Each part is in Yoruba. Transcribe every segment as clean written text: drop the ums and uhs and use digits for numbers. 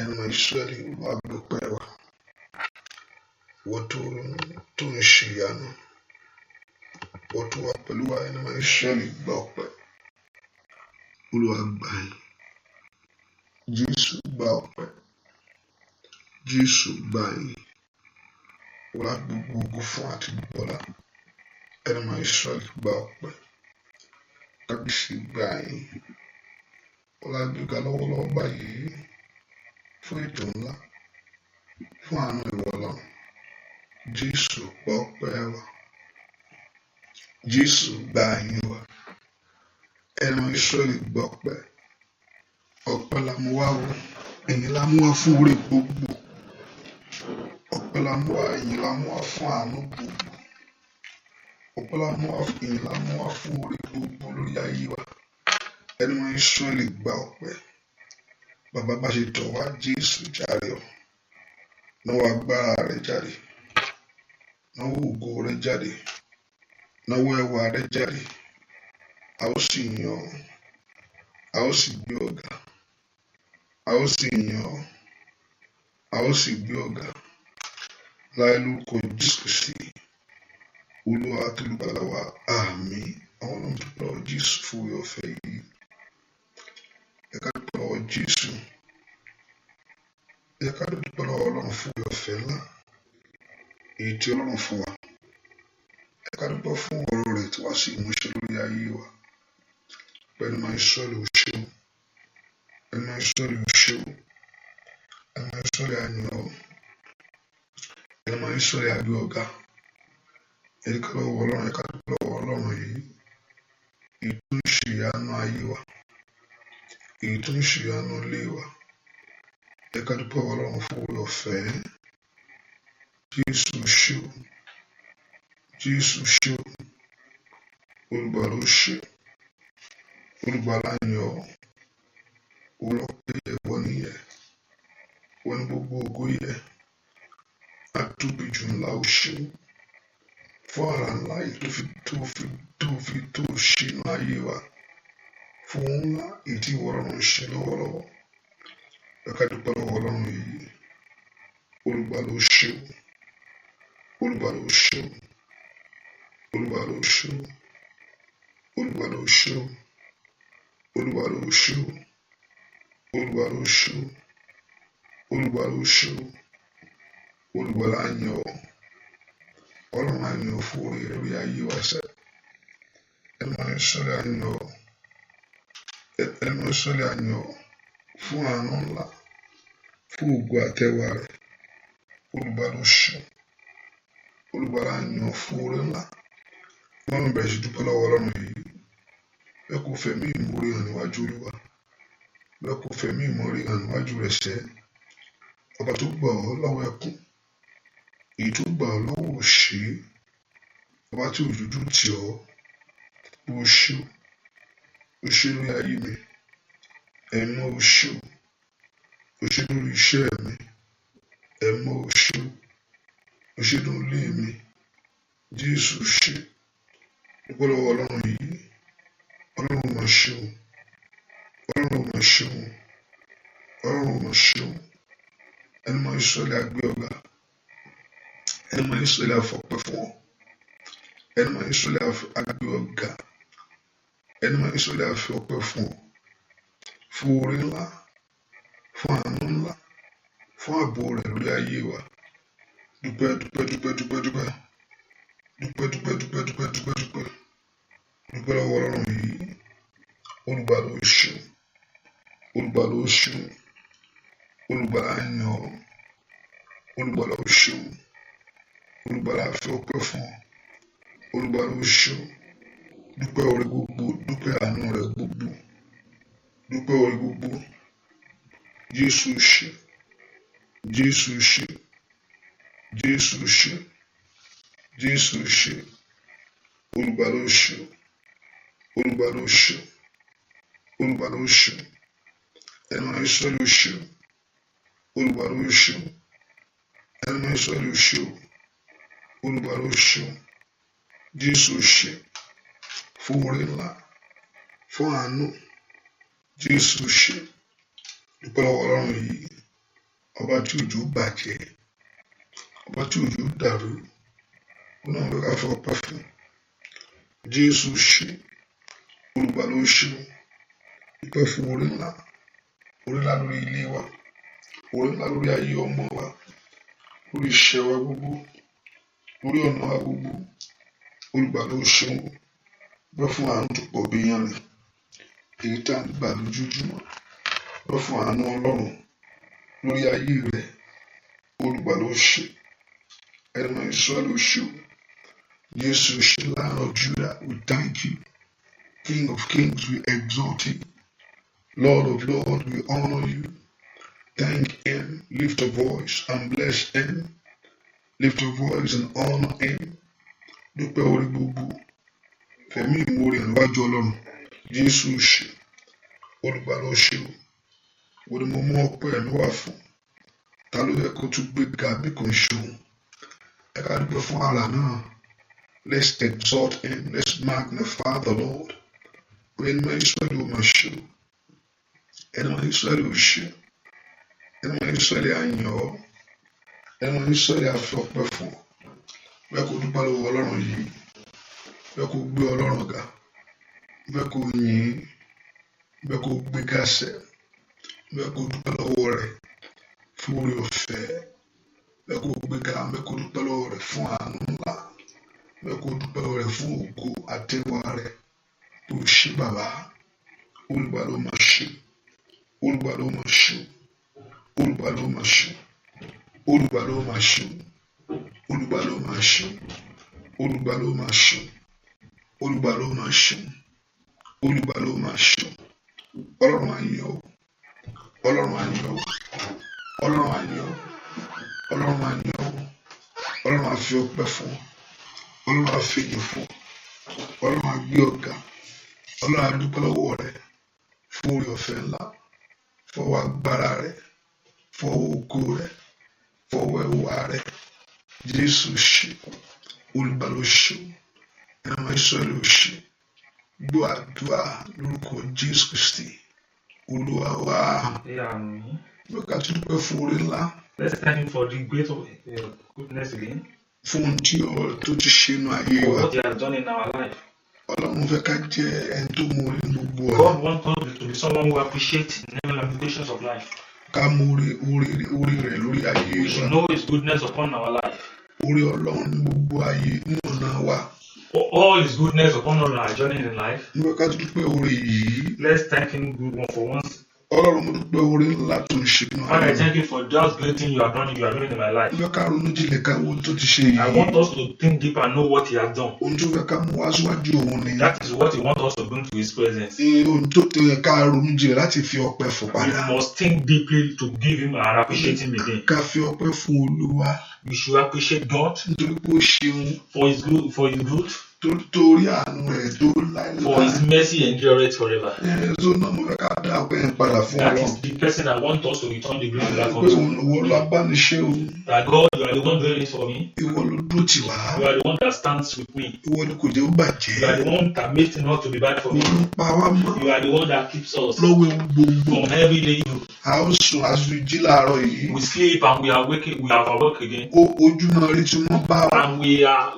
Ẹnu ọmọ Ísírẹ́lì, Olúwa gbọpẹ́ wa. Ìwọ tó ń ṣe ìyanu. Ìwọ tó wà pẹ̀lú wa, ẹnu ọmọ Ísírẹ́lì, gba ọpẹ́. Olúwa gbà yín. Jésù gba ọpẹ́. Jésù gbà yín. Wọlá gbogbo ògo fún àti gbogbo ọlá. Ẹnu ọmọ Ísírẹ́lì, gba ọpẹ́. Kábíyèsí, gbà yín. Ọlá gbígbà lọ́wọ́lọ́wọ́ báyìí fún ètò ńlá, fún àánú ìwọ Ọlọ́run. Jésù, gba ọpẹ́ wa. Jésù, gba ìyìn wa. Ẹnu Ísírẹ́lì, gba ọpẹ́. Ọpẹ́ la mú wá o. Ìyìn la mú wá fún oore gbogbo. Ọpẹ́ la mú wá, ìyìn la mú wá fún àánú gbogbo. Ọpẹ́ la mú wá, ìyìn la mú wá fún oore gbogbo lórí ayé wa. Ẹnu Ísírẹ́lì, gba ọpẹ́. Bàbá bá ṣe tọ̀ wá, Jésù jàre o. Náwó agbára rẹ̀ jáde. Náwó ògo rẹ̀ jáde. Náwó ẹwà rẹ̀ jáde. A ó sì yìn ọ́. A ó sì gbé ọ ga. A ó sì yìn ọ́. A ó sì gbé ọ ga. Láì lórúkọ Jésù Kristi, Olúwa àti Olùgbàlà wa. Àmín. Àwọn ọlọ́run dúpẹ́ lọ́wọ́ Jésù fún oore ọ̀fẹ́ yìí. Ẹ ká dúpẹ́ lọ́wọ́ Jésù. Ẹ ká dúpẹ́ lọ́wọ́ Ọlọ́run fún oore ọ̀fẹ́ ńlá èyí tí Ọlọ́run fún wa. Ẹ ká dúpẹ́ fún ọ̀rọ̀ rẹ̀ tí wá sí ìmúṣẹ lórí ayé wa. Pẹ̀lú máa ń sọ̀rọ̀ òṣèlú. Ẹ máa ń sọ̀rọ̀ òṣèlú. Ẹ máa ń sọ̀rọ̀ àyàn. Ẹ máa ń sọ̀rọ̀ àgbẹ̀ ọ̀gá. Ẹ ká lọ́wọ́ Ọlọ́run, ẹ ká dúpẹ́ lọ́wọ́ Ọlọ́run yìí. Èyí tó ń ṣe ìyanu ayé wa. Èyí tó ń ṣe ìyanu ilé wa. Ẹ ká dúpẹ́ Ọlọ́run fún oore ọ̀fẹ́. Jésù ṣé o. Jésù ṣé o. Olùgbàlà ó ṣé. Olùgbàlà yìn ọ́. Olọ́pẹ́ yẹ wọ́n níyẹ. Wọ́n ní gbogbo ògo yẹ. Atóbi jù ńlá, ó ṣé o. Fún àrà ńlá yìí tó fi tó fi tó fi tó ṣe inú ayé wa. Fún ńlá èyí tí ìwọ Ọlọ́run ṣe lọ́wọ́lọ́wọ́. Ẹ ká dúpẹ́ lọ́wọ́ Ọlọ́run yìí. Olùgbàlà ó ṣé o. Olùgbàlà ó ṣé o. Olùgbàlà ó ṣé o. Olùgbàlà ó ṣé o. Olùgbàlà ó ṣé o. Olùgbàlà ó ṣé o. Olùgbàlà ó ṣé o. Olùgbàlà yìn ọ́. Ọlọ́run á yìn ọ́ fún oore lórí ayé wa sẹ́. Ẹ máa ń sọ̀rọ̀ àyìn ọ́. Ẹ máa ń sọ̀rọ̀ àyìn ọ́ fún àánú ńlá, fún ògo àtẹwà rẹ̀. Olùgbàlà ó ṣé o. Olùgbàlà yìn ọ́ fún oore ńlá. Wọ́n bẹ̀rẹ̀ sí dúpẹ́ lọ́wọ́ Ọlọ́run yìí. Bẹ́ẹ̀ kò fẹ̀mí ìmoore hàn níwájú Olúwa. Bẹ́ẹ̀ kò fẹ̀mí ìmoore hàn níwájú rẹ̀ sẹ́. Ọba tó gbà ọ́ lọ́wọ́ ẹkún. Èyí tó gbà ọ́ lọ́wọ́ òṣì. Ọba tí òjòjú tì ọ́. Bó ṣe o. Ó ṣe lórí ayé mi. Ẹ̀mọ́ ó ṣe o. Ó ṣe lórí iṣẹ́ mi. Ẹ̀mọ́ ó ṣe o. Ó ṣe lórí ilé mi. Jésù ṣe. Dúpẹ́ lọ́wọ́ Ọlọ́run yìí. Ọlọ́run mà ṣe o. Ọlọ́run mà ṣe o. Ọlọ́run mà ṣe o. Ẹni máa ń sọ̀rọ̀ àgbẹ̀ ọ̀gá. Ẹni máa ń sọ̀rọ̀ àfọ̀pẹ́ fún ọ. Ẹni máa ń sọ̀rọ̀ àgbẹ̀ ọ̀gá. Ẹni máa ń sọ̀rọ̀ àfọ̀pẹ́ fún ọ. Fún oore ńlá, fún àánú ńlá, fún ààbò rẹ̀ lórí ayé wa. Dúpẹ́, dúpẹ́, dúpẹ́, dúpẹ́, dúpẹ́. Dúpẹ́, dúpẹ́, dúpẹ́, dúpẹ́, dúpẹ́, dúpẹ́. Dúpẹ́ lọ́wọ́ Ọlọ́run yìí. Olùgbàlà ó ṣé o. Olùgbàlà ó ṣé o. Olùgbàlà yìn ọ́. Olùgbàlà ó ṣé o. Olùgbàlà fi ọpẹ́ fún ọ. Olùgbàlà ó ṣé o. Dúpẹ́ oore gbogbo, dúpẹ́ àánú rẹ̀ gbogbo. Dúpẹ́ oore gbogbo. Jésù ṣé. Jésù ṣé. Jésù ṣé. Jésù ṣé. Olùgbàlà ó ṣé o. Olùgbàlà ó ṣé o. Olùgbàlà ó ṣé o. Ẹnu Ísírẹ́lì ó ṣé o. Olùgbàlà ó ṣé o. Ẹnu Ísírẹ́lì ó ṣé o. Olùgbàlà ó ṣé o. Jésù ṣé. Fún oore ńlá, fún àánú. Jésù ṣé. Dúpẹ́ lọ́wọ́ Ọlọ́run yìí. Ọba tí ò jẹ́ ó bàjẹ́, ọba tí ò jẹ́ ó dàrú, òun náà mo fẹ́ ká fi ọpẹ́ fún. Jésù ṣé, olùgbàlà ó ṣé, dúpẹ́ fún oore ńlá lórí ilé wa, oore ńlá lórí ayé ọmọ wa, lórí iṣẹ́ wa gbogbo, lórí ọ̀nà wa gbogbo. Olùgbàlà ó ṣeun, dúpẹ́ fún àánú tó pọ̀ bí iyanrìn, èyí tá à ń gbà lójoojúmọ́. Dúpẹ́ fún àánú Ọlọ́run lórí ayé rẹ. Olùgbàlà ó ṣé, ẹni mọ́ Ísírẹ́lì ó ṣé o. Jésù ṣé, Lion of Judah, we thank you. King of kings, we exalt you. Lord of lords, we honor you. Thank him. Lift a voice and bless him. Lift a voice and honor him. Dúpẹ́ orí gbogbo. Fẹ̀mí ìmoore níwájú Ọlọ́run. Jésù ṣé, olùgbàlà ó ṣé o. Wo ni mo mú ọpẹ́ mi wá fún? Ta ló yẹ kó tún gbé ga bí kò ń ṣe òun? Ẹ ká dúpẹ́ fún ara náà. Let's exalt him. Let's magnify the Lord. Pé ẹni mọ́ Ísírẹ́lì ó máa ṣe o. Ẹni mọ́ Ísírẹ́lì ó ṣe. Ẹni mọ́ Ísírẹ́lì á yìn ọ́. Ẹni mọ́ Ísírẹ́lì á fi ọpẹ́ fún ọ. Bẹ́ẹ̀ kó dúpẹ́ lọ́wọ́ Ọlọ́run yìí. Bẹ́ẹ̀ kó gbé Ọlọ́run ga. Bẹ́ẹ̀ kó yìn ín. Bẹ́ẹ̀ kó gbé gàṣẹ́. Bẹ́ẹ̀ kó dúpẹ́ lọ́wọ́ rẹ̀ fún oore ọ̀fẹ́. Bẹ́ẹ̀ kó gbé ga. Bẹ́ẹ̀ kó dúpẹ́ lọ́wọ́ rẹ̀ fún àánú ńlá. Bẹ́ẹ̀ kó dúpẹ́ lọ́wọ́ rẹ̀ fún ògo àtẹwà rẹ̀. Bó ṣe bàbá. Olùgbàlà ó máa ṣe. Olùgbàlà ó máa ṣe. Olùgbàlà ó máa ṣe. Olùgbàlà ó máa ṣe. Olùgbàlà ó máa ṣe. Olùgbàlà ó máa ṣe. Olùgbàlà ó máa ṣe. Olùgbàlà ó máa ṣe. Ọlọ́run á yìn ọ́. Ọlọ́run á yìn ọ́. Ọlọ́run á yìn ọ́. Ọlọ́run á yìn ọ́. Ọlọ́run á fi ọpẹ́ fún ọ. Ọlọ́run á fi ìyìn fún ọ. Ọlọ́run á gbé ọ ga. Ọlọ́run á dúpẹ́ lọ́wọ́ rẹ fún oore ọ̀fẹ́ ńlá, fọwọ́ agbára rẹ, fọwọ́ ògo rẹ, fọwọ́ ẹwà rẹ. Jésù ṣé, olùgbàlà ó ṣé, ẹni mọ́ Ísírẹ́lì ó ṣé. Gbọ́ àdúrà lórúkọ Jésù Kristi. Olúwa wa. Amen. Bẹ́ẹ̀ ká tún dúpẹ́ fún oore ńlá. Let's thank him for the great goodness again. Fún ohun tí ọ tó ti ṣe inú ayé For wa. what he has done in our life. Ọlọ́run fẹ́ ká jẹ́ ẹni tó mọ oore ní gbogbo ọ̀nà. God wants us to be someone who appreciates in every ramifications of life. Ká mọ oore rẹ̀ lórí ayé We wa. should know his goodness upon our life. Oore Ọlọ́run ní gbogbo ayé ní ọ̀nà wa. For all his goodness upon all our journey in life. Mo fẹ́ ká tún dúpẹ́ oore yìí. Let's thank him good one for once. Ọlọ́run, mo dúpẹ́ oore ńlá tó ń ṣe nínú Father, ayé I mi. thank you for that great thing you have done, you are doing in my life. Mo fẹ́ ká ronú jinlẹ̀ ká wo ohun tó ti ṣe I yìí. want us to think deep and know what he has done. Ohun tó fẹ́ ká mú wá síwájú òun ni. That is what he wants us to bring to his presence. Ohun tó tó yẹ ká ronú jinlẹ̀ láti fi ọpẹ́ fún We padà. must think deeply to give him and appreciate him again. Ká fi ọpẹ́ fún Olúwa We should appreciate God nítorí pé ó ṣeun for his good, for his good, torí àánú rẹ̀ tó láéláé. for his mercy endureth forever. Ẹ tó náà mo fẹ́ ká dá ọpẹ́ yẹn padà fún That Ọlọ́run. is the person I want us to return the glory back Pé unto. òun ìwọ ló abániṣe o. That God, you are the one doing it for me. Ìwọ ló dúró tì wá. You are the one that stands with me. Ìwọ ni kò jẹ́ ó bàjẹ́. You are the one that makes it not to be bad for Ìwọ me. ló ń pa wá mọ́ You are the one that keeps us lọ́wọ́ ewu gbogbo. from every evil. A ó sùn a sì jí láàárọ̀ yìí. We sleep and we are waking, we have awoke again. Ojúmọ́ ire tí wọ́n bá wa. And we are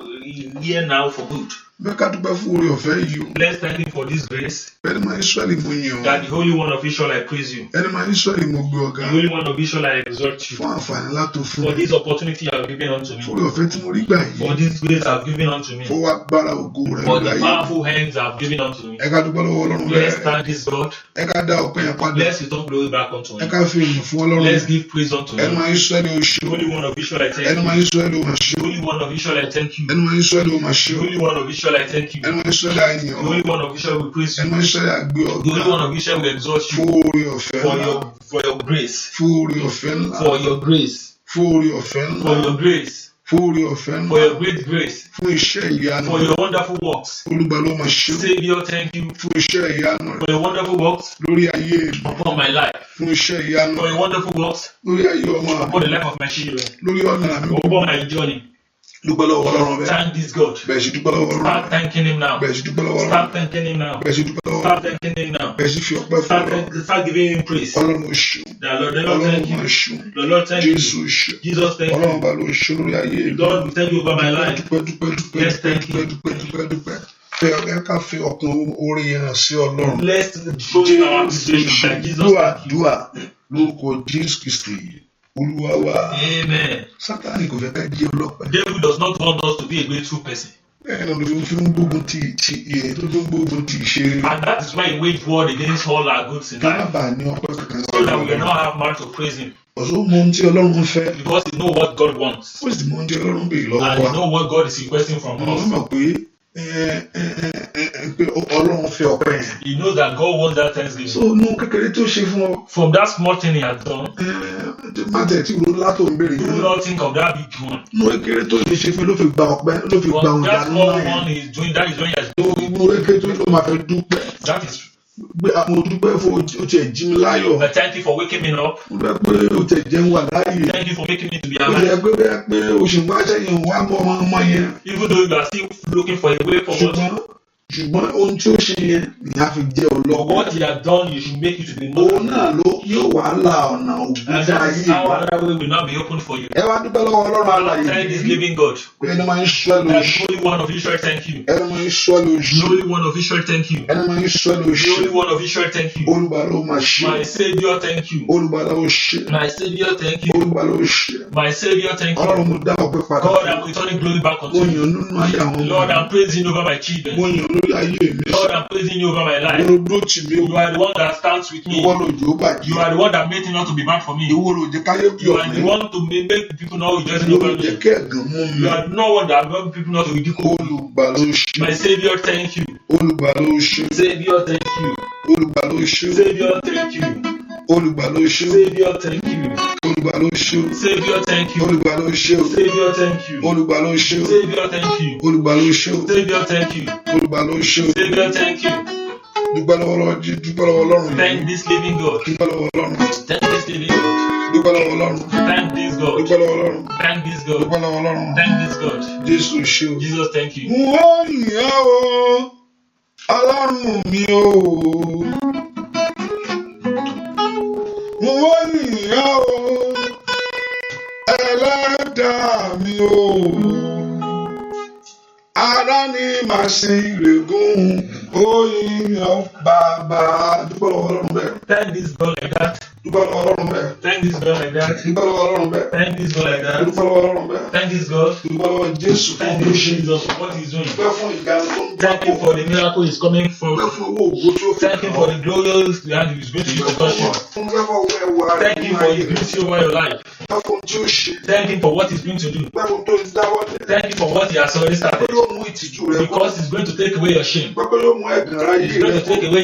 here now for good. Bẹ́ẹ̀ ká dúpẹ́ fún oore ọ̀fẹ́ yìí o. Let's thank him for this grace. Ẹni mọ́ Ísírẹ́lì mo yìn ọ́. That the Holy One of Israel, I praise you. Ẹni mọ́ Ísírẹ́lì mo gbé ọ ga. The Holy One of Israel, I exalt you. Fún àǹfààní ńlá tó fún For mi. this opportunity you have given unto me. Fún oore ọ̀fẹ́ tí mo rí gbà yìí. For this grace you have given unto me. Fọwọ́ agbára ògo rẹ̀ For lórí the ayé mi. powerful hands you have given unto me. Ẹ ká dúpẹ́ lọ́wọ́ Ọlọ́run Let's bẹ́ẹ̀. thank this God. Ẹ ká dá ọpẹ́ yẹn padà. Let's return glory back unto Ẹ him. ká fi ìyìn fún Ọlọ́run. Let's give praise unto Ẹni him. mọ́ Ísírẹ́lì ó ṣe o. The Holy One of Israel, I thank Ẹni you. mọ́ Ísírẹ́lì ó máa ṣe The o. Holy One of Israel, I thank you. Ẹni mọ́ Ísírẹ́lì ó máa ṣe The o. Holy One of Israel, I thank you. Ẹni mọ́ Ísírẹ́lì á yìn The ọ́. Holy One of Israel, we praise Ẹni you. mọ́ Ísírẹ́lì á gbé ọ The Holy ga. One of Israel, we exalt Fún you oore ọ̀fẹ́ for ńlá. your grace, Fún oore ọ̀fẹ́ ńlá. for your grace, Fún oore ọ̀fẹ́ ńlá. for your grace, Fún oore ọ̀fẹ́ ńlá. for your great grace, Fún iṣẹ́ ìyanu. for your wonderful works. Olùgbàlà ó máa ṣe o. Savior, thank you Fún iṣẹ́ ìyanu rẹ̀ for your wonderful works lórí ayé mi. upon my life, Fún iṣẹ́ ìyanu for your wonderful works lórí ayé ọmọ mi. upon the life of my children, Lórí ọ̀nà mi. upon my journey. Dúpẹ́ lọ́wọ́ Ọlọ́run bẹ́ẹ̀. Thank this God. Bẹ́ẹ̀ sì dúpẹ́ lọ́wọ́ Ọlọ́run. Start thanking him now. Bẹ́ẹ̀ sì dúpẹ́ lọ́wọ́ Ọlọ́run. Start thanking him now. Bẹ́ẹ̀ sì dúpẹ́ lọ́wọ́ Start thanking him now. Bẹ́ẹ̀ sì fi ọpẹ́ fún Ọlọ́run. Start giving him praise. Ọlọ́run ó ṣeun. The Lord, the Lord, Ọlọ́run thank máa you. ṣeun. The Lord, thank you. Jésù ṣeun. Jesus, thank Ọlọ́run you. bá ló ṣe lórí ayé mi. Lord, we thank you over my life. Dúpẹ́ dúpẹ́ dúpẹ́ Let's dúpẹ́ thank dúpẹ́ him. dúpẹ́ dúpẹ́ dúpẹ́. Fẹ́ ẹ ká fi ọkàn orí yẹn hàn sí Ọlọ́run. Let's show him our Jésù appreciation. That Jesus, dúà thank you. dúà lórúkọ Jésù Kristi Olúwa wa. Amen. Sátánì kò fẹ́ ká jẹ́ ọlọ́pẹ́. Devil does not want us to be a grateful person. Bẹ́ẹ̀ náà ló fi ń gbógun ti ti ìyẹn tó fi ń gbógun ti ìṣeré. And that is why he waged war against all our goods in Ká má life. bàa ní ọpẹ́ kankan So that we níwájú will Ọlọ́run. not have man to praise him. Ọ̀sán mọ ohun tí Ọlọ́run fẹ́. Because he know what God wants. Ó sì mọ ohun tí Ọlọ́run béèrè lọ́wọ́ And wa. he know what God is requesting from Wọ́n us. mọ̀ pé pé Ọlọ́run fẹ́ ọpẹ́ yẹn. He knows that God wants that So thanksgiving. inú kékeré tó ṣe fún ọ, From that small thing he has done, má tẹ̀ tí ro látò ń béèrè do yẹn. not think of that big one. Inú kékeré tó lè ṣe fún ẹ ló fi gba ọpẹ́ ló fi gba But ohun that ìyanu small ńlá yẹn. one he is doing, that is when he has Inú kékeré tó ló máa fẹ́ dúpẹ́. that is Pé mo dúpẹ́ fún o tiẹ̀ jí mi láyọ̀. but thank you for waking me up. Mo dúpẹ́ pé o tiẹ̀ jẹ́ ń wà láàyè. Thank you for making me to be Ó alive. jẹ́ pé bẹ́ẹ̀ pé oṣù wáṣẹ́ yẹn wá mọ́ ọmọ ọmọ yẹn. Even though you are still looking for a way forward, Ṣùgbọ́n ohun tí ó ṣe yẹn ni a fi jẹ́ ọlọ́pẹ́. what he has done, you should make you to be more. Òun náà ló yóò wá la ọ̀nà ògùn And fún that ayé is how mi. another way will not be open for you. Ẹ wá dúpẹ́ lọ́wọ́ Ọlọ́run alààyè Thank this yìí living God. pé ẹni máa ń ṣọ́ That lóṣù. the Holy One of Israel, thank you. Ẹni máa ń ṣọ́ lóṣù. The Holy One of Israel, thank you. Ẹni máa ń ṣọ́ The lóṣù. Holy One of Israel, thank you. Olùgbàlà ó máa ṣe. My Savior, thank you. Olùgbàlà ó ṣe. My Savior, thank you. Olùgbàlà ó ṣe. My Savior, thank you. Ọlọ́run mo dá ọpẹ́ padà God, fún. I'm returning glory back Mo unto you. yàn nínú ayé àwọn ọmọ Lord, mi. I'm praising you over my children. Mo yàn lórí ayé mi. Lord, I'm praising you over my life. Ìwọ ló dúró tì mí o. You are the one that stands with me. Ìwọ ló jẹ́ ó bàjẹ́. You are the one that made it not to be bad for me. Ìwọ ló jẹ́ káyé You yọ̀ are mí. the one to make people not rejoice Ìwọ ló over jẹ́ me. kí ẹ̀gàn mú mi. You are no one that make people not to ridicule me. Olùgbàlà ó ṣe. My Savior, thank you. Olùgbàlà ó ṣe. Savior, thank you. Olùgbàlà ó ṣe. Savior, thank you. Olùgbàlà ó ṣe. Savior, thank you. Olùgbàlà ó ṣe. Savior, thank you. Olùgbàlà ó ṣe. Savior, thank you. Olùgbàlà ó ṣe. Savior, thank you. Olùgbàlà ó ṣe. Savior, thank you. Olùgbàlà ó ṣe. Savior, thank you. Dúpẹ́ lọ́wọ́ Ọlọ́run dúpẹ́ lọ́wọ́ Ọlọ́run yìí. Thank this living God. Dúpẹ́ lọ́wọ́ Ọlọ́run. Thank this living God. Dúpẹ́ lọ́wọ́ Ọlọ́run. Thank this God. Dúpẹ́ lọ́wọ́ Ọlọ́run. Thank this God. Dúpẹ́ lọ́wọ́ Ọlọ́run. Thank this God. Jésù ṣe o. Jesus, thank you. N ó yìn ọ́ o, Ọlọ́run mi o. N ó yìn ọ́ o, Ẹlẹ́dàá mi o. Ara ni màá sì règùn, ó yìn ọ́ bàbá. Dúpẹ́ lọ́wọ́ Ọlọ́run bẹ́ẹ̀. Thank this God like that. Dúpẹ́ lọ́wọ́ Ọlọ́run bẹ́ẹ̀. Thank this God like that. Dúpẹ́ lọ́wọ́ Ọlọ́run bẹ́ẹ̀. Thank this God like that. Dúpẹ́ lọ́wọ́ Ọlọ́run bẹ́ẹ̀. Thank this God. Dúpẹ́ lọ́wọ́ Jésù fún Thank ohun tó you, ṣe. Jesus, for what he's doing. Dúpẹ́ fún ìyanu tó ń Thank you dábò. for the miracle is coming from. Dúpẹ́ fún owó ògo tó fi Thank you kàn for ọ́. the glorious land he's going to use to Dúpẹ́ touch you. fún dúpẹ́ fún owó ẹwà rẹ̀ Thank you nínú for ayé his rẹ̀. beauty over your life. Dúpẹ́ fún ohun tí ó ṣe. Thank him for what he's going to do. Dúpẹ́ fún ohun tó ń dáwọ́lé. Thank you for what he has already Dúpẹ́ started. yóò mú ìtìjú rẹ kúrò. Because he's going to take away your shame. Dúpẹ́ pé yóò mú ẹ̀gàn ráyé He's rẹ going to kúrò. take away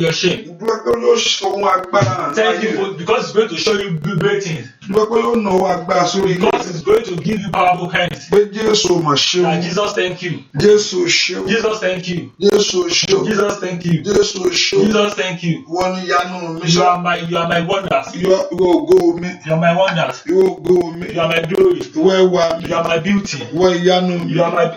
your shame. Dúpẹ́ pé yóò sọ ohun agbára hàn Thank láyé you rẹ. for because he's going to show you great things. Dúpẹ́ pé yóò na ọwọ́ agbára sórí ilé Because rẹ. he's going to give you powerful hands. Pé Jésù mà ṣeun. And Jesus, thank you. Jésù ṣeun. Jesus, thank you. Jésù ṣeun. Jesus, thank you. Jésù ṣeun. Jesus, thank you. Ìwọ ni ìyanu mi You ṣá. are my you are my wonders. Ìwọ ìwọ ògo mi. You are my wonders. Ìwọ ògo mi. You are my glory. Ìwọ ẹwà mi. You are my beauty. Ìwọ ìyanu mi. You are my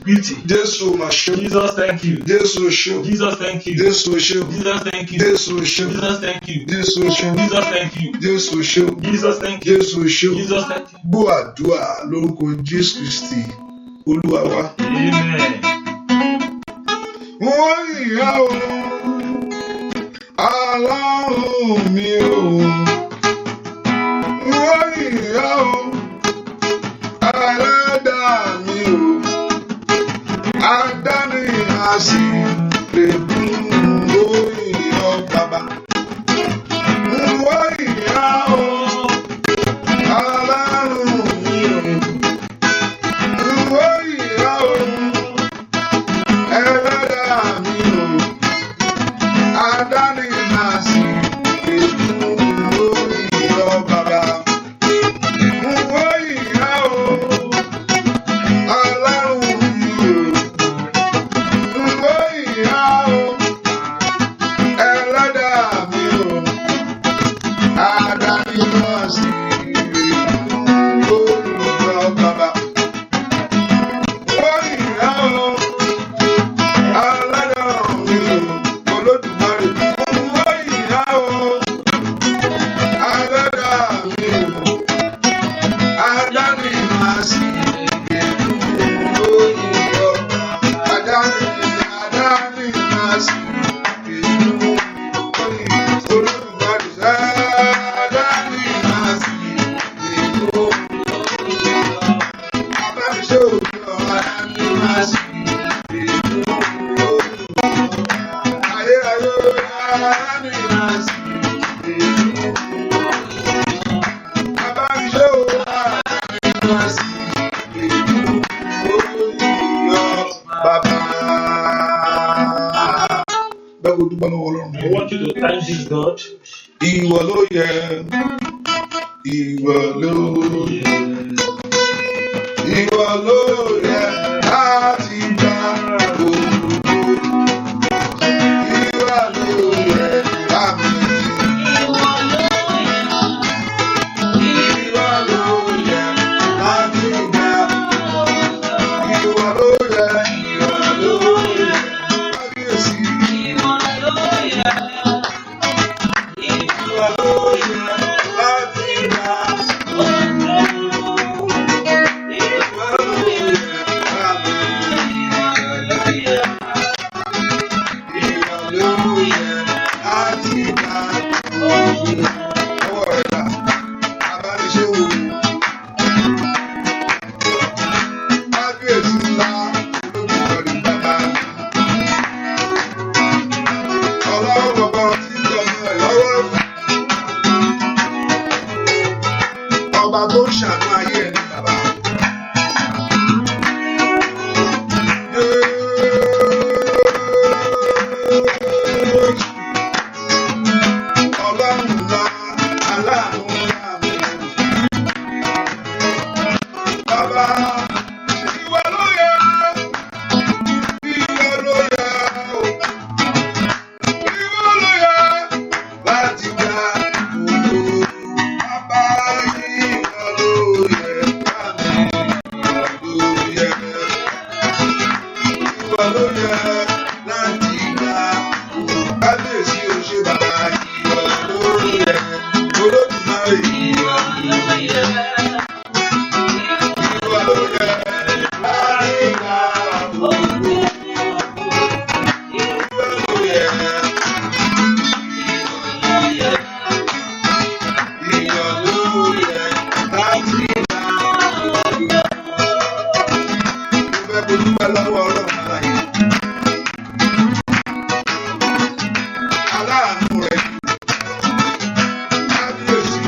beauty. Jésù mà ṣeun. Jesus, thank you. Jésù ṣeun. Jesus, thank you. Jésù ṣeun. Jesus, thank you. Jésù ṣeun. Jesus, thank you. Jésù ṣeun. Jesus, thank you. Jésù ṣeun. Jesus, thank you. Jésù ṣeun. Jesus, thank you. Gbọ́ àdúrà lórúkọ Jésù Kristi Olúwa wa. Amen. Wọ́n yìn ọ́ o, Ọlọ́run mi o. Wọ́n yìn ọ́ o, Ẹlẹ́dàá mi o. Adáni àṣìrègùn ó yìn ọ́ bàbá. Wọ́n yìn ọ́ o, Ọlọ́run mi o. Wọ́n yìn ọ́ o, Ẹlẹ́dàá mi o. Adáni àṣìrègùn ó yìn ọ́ bàbá. Wọ́n yìn ọ́ o, Ọlọ́run mi o. Wọ́n yìn ọ́ o, Ẹlẹ́dàá mi o. Adáni àṣìrègùn ó yìn ọ́ bàbá. I want you to thank this God. Ìwọ ló yẹ, ìwọ ló yẹ, ìwọ ló yẹ láti gba ògo. Ìwọ ló yẹ láti. Ìwọ ló yẹ láti gba. Ìwọ ló yẹ, ìwọ ló yẹ. Kábíyèsí. Ìwọ ló yẹ láti gba ògo. Ìwọ ló yẹ láti. Ìwọ ló yẹ láti gba ògo. Ọwọ́ rẹ̀ dà, abániṣe wo. Kábíyèsí ńlá, olódùmarè bàbá. Ọlọ́run bàbá tí ń tọ́jú ẹ̀ lọ́wọ́. Ọba tó ń ṣàánú ayé ẹni bàbá. Jésù, Ọlọ́run ńlá, aláàánú ńlá mi. Bàbá, ìwọ ló yẹ, ìwọ ló yẹ, o. Ìwọ ló yẹ láti gba ògo. Bàbá, ìwọ ló yẹ, ìwọ ló yẹ, ìwọ ló yẹ láti gba ògo. Kábíyèsí o ṣé bàbá, ìwọ ló yẹ, Olódùmarè, ìwọ ló yẹ, ìwọ ló yẹ láti gba ògo. Ìwọ ló yẹ, ìwọ ló yẹ láti gba ògo. Mo fẹ́ kó dúpẹ́ lọ́wọ́ Ọlọ́run aláyé. Aláàánú rẹ̀ kábíyèsí.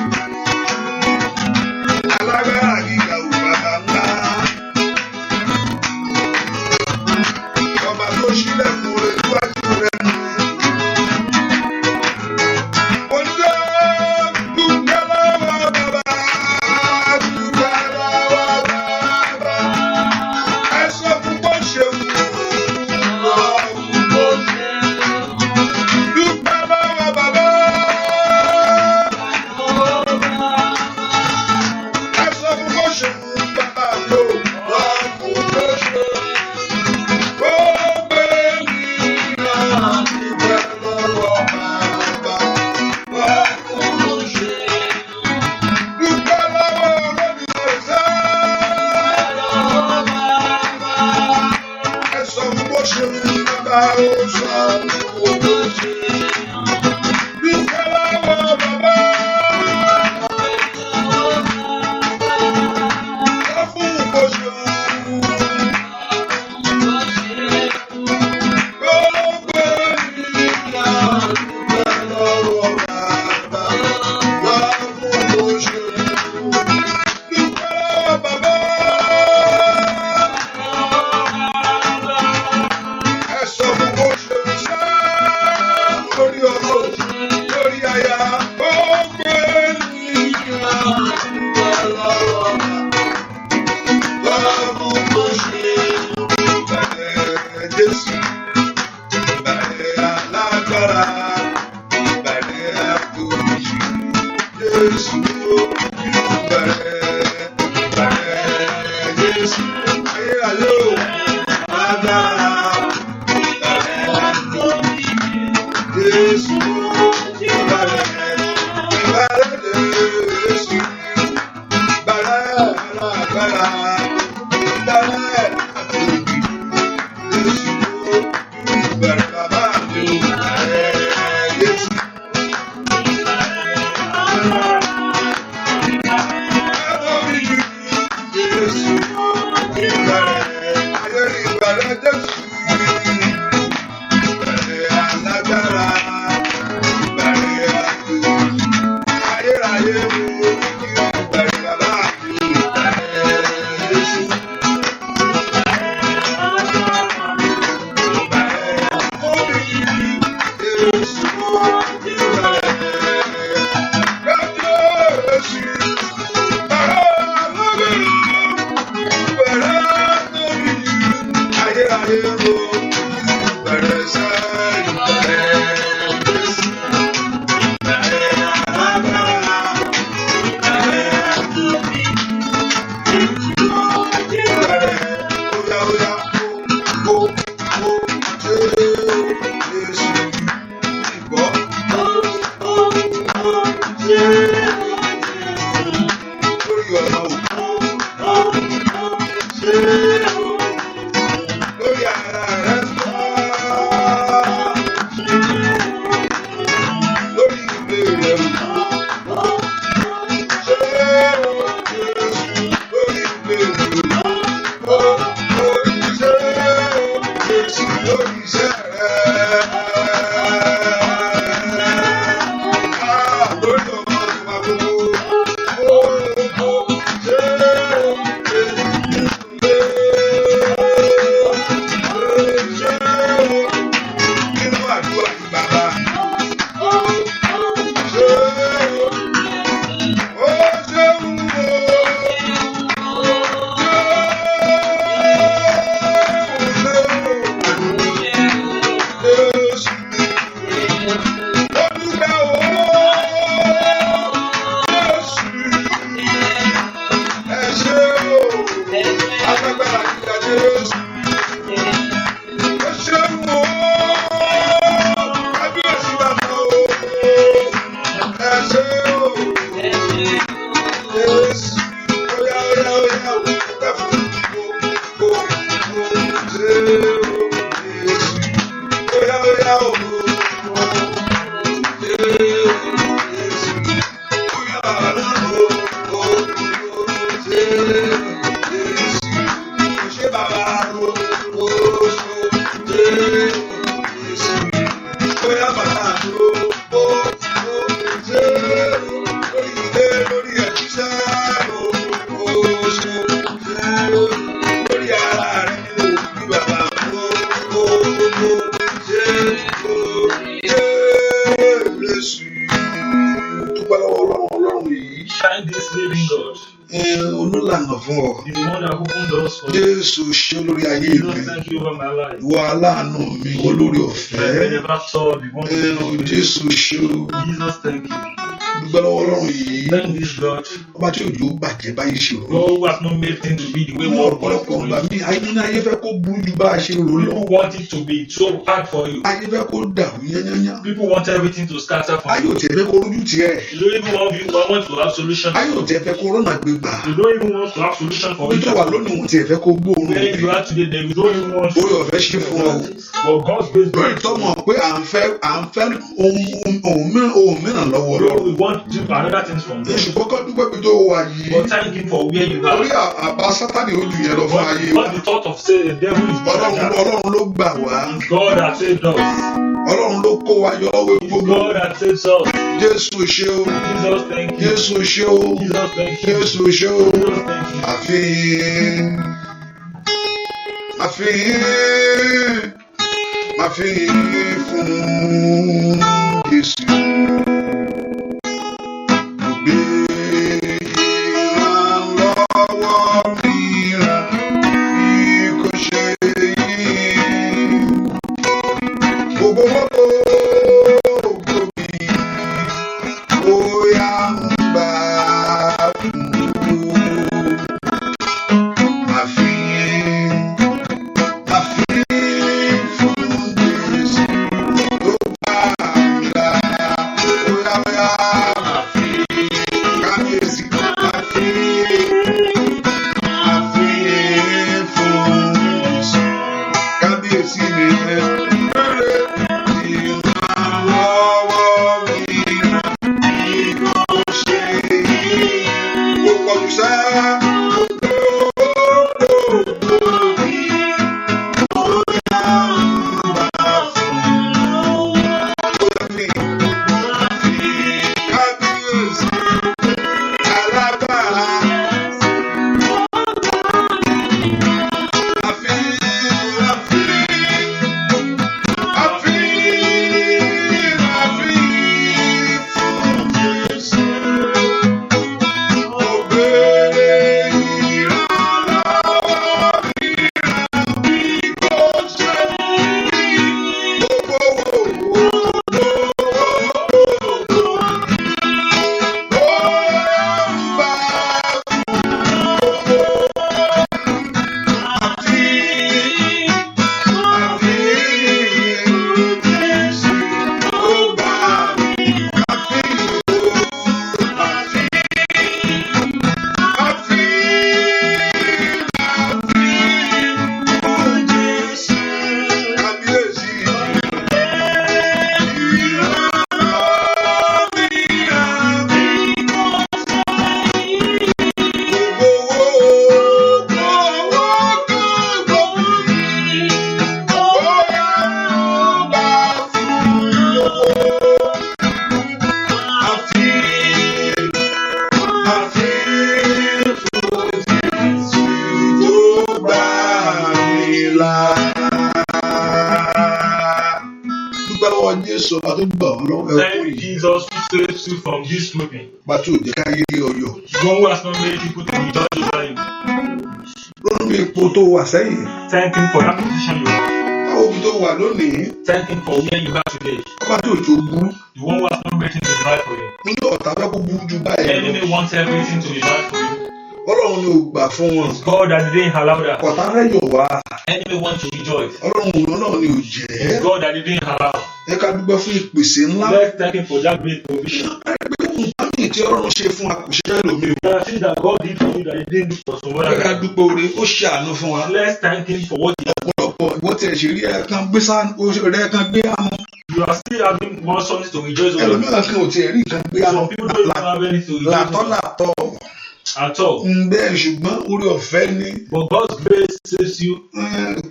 yìí. Thank this living God. Olólànà fún ọ. He's the one that opened doors for you. Jésù ṣe olórí ayé mi. Jesus, thank you over my life. Ìwọ aláàánú mi, ìwọ olórí My ọ̀fẹ́. benefactor, the one who gives Jésù ṣe o. Jesus, thank you. Dúpẹ́ lọ́wọ́ Ọlọ́run yìí. Thank this God. Ọba tí òjò bàjẹ́ báyìí ṣe rò. God who has not made things to be the way Ní one ọ̀pọ̀lọpọ̀ wants ìgbà for you. míì, ayé ní ayé fẹ́ kó burú ju bá a ṣe rò lọ. People want it to be so hard for you. Ayé fẹ́ kó dàrú yányányá. People want everything to scatter for Ayé you. ò tiẹ̀ fẹ́ kó rójú tiẹ̀. You don't even want you want to have solution. Ayé ò tiẹ̀ fẹ́ kó rọ́nà gbégbà. You don't even want to have solution for Ibi it. tó wà lónìí wọn tiẹ̀ fẹ́ kó gbóòórùn Where rẹ̀. you are today, they don't even want Orí ọ̀fẹ́ ṣe fún ọ. But God's grace Lórí tọ́mọ̀ pé à ń fẹ́ ohun mìíràn lọ́wọ́ Ọlọ́run. We want to do another things from God. Èṣù kọ́kọ́ dúpẹ́ bí tó wà yìí. But thank Him for where you Orí are. àbá Sátánì ó ju yẹn lọ fún ayé wa. What the thought of say the devil is better Ọlọ́run than that. Ọlọ́run ló gbà wá. It's God that saved us. Ọlọ́run ló kó wa yọ lọ́wọ́ It's gbogbo. God that saves us. Jésù ṣe o. Jesus, thank you. Jésù ṣe o. Jesus, thank you. Jésù ṣe o. Jesus, thank you. Àfihàn àfihàn àfihàn fún Jésù. Mo gbé ìrànlọ́wọ́ mìíràn bí kò ṣe yìí. Gbogbo gbogbo mi bóyá ń gbà fún un. Àfihàn àfihàn fún Jésù tó gbà mí là. Bóyá bóyá kábíyèsí àfihàn àfihàn fún Jésù. Kábíyèsí mi ẹ bẹ̀rẹ̀ ìrànlọ́wọ́ mìíràn bí kò ṣe yìí. Ó pọ̀jù sá gbogbo mi bóyá ń gbà fún bóyá fi kábíyèsí alágbára àfi àfi àfi àfi fún Jésù. Mo béèrè ìrànlọ́wọ́ mìíràn bí kò ṣe yìí. Gbogbo gbogbo bóyá ń gbà fún àfi àfi Jésù tó gbà mí. Àfi àfi àfi àfi fún Jésù. Kábíyèsí ìrànlọ́wọ́ mìíràn bí kò ṣe gbogbo gbogbo gbogbo mi bóyá ń gbà fún lówó. Àfi àfi fún Jésù tó gbà mí là. Dúpẹ́ lọ́wọ́ Jésù ọba tó gbà ọ́ lọ́wọ́ ẹkún Thank yìí. Jesus who saves you from this weeping. Ọba tí ò jẹ́ káyé rí ọyọ̀. God who has not made people to rejoice over you. Lónìí bí ipò tó wà sẹ́yìn. Thank Him for that position you are. Báwo bí tó wà lónìí? Thank Him for where you are today. Ọba tí ò jò burú. The one who has not made things to be bad for you. Nínú ọ̀tá fẹ́ kó burú ju báyìí lọ. Enemy wants everything to be bad for you. Ọlọ́run ni ò gbà fún wọn. It's God that didn't allow that. Ọ̀tá fẹ́ yọ̀ wá. Enemy wants to rejoice. Ọlọ́run Ọlọ́run ni ò jẹ́. It's God that didn't allow. Ẹ ká dúpẹ́ fún ìpèsè ńlá. Let's thank Him for that great provision. Ẹ pé nǹkan míì tí Ọlọ́run ṣe fún wa kò ṣe fẹ́ lómi o. There are things that God did for you that He didn't do for someone Ẹ ká else. dúpẹ́ oore ó ṣe àánú fún wa. Let's thank Him for what He has. Ọ̀pọ̀lọpọ̀ ìwọ tiẹ̀ ṣe rí ẹ̀kan gbé sá rẹ̀ kan gbé àánú. You are still having more something to rejoice over. Ẹlòmíràn kan ò tiẹ̀ rí nǹkan gbé àánú. Some people don't even have anything to rejoice Làtọ́ over làtọ́. at all. Bẹ́ẹ̀ ṣùgbọ́n oore ọ̀fẹ́ ni. But God's grace saves you.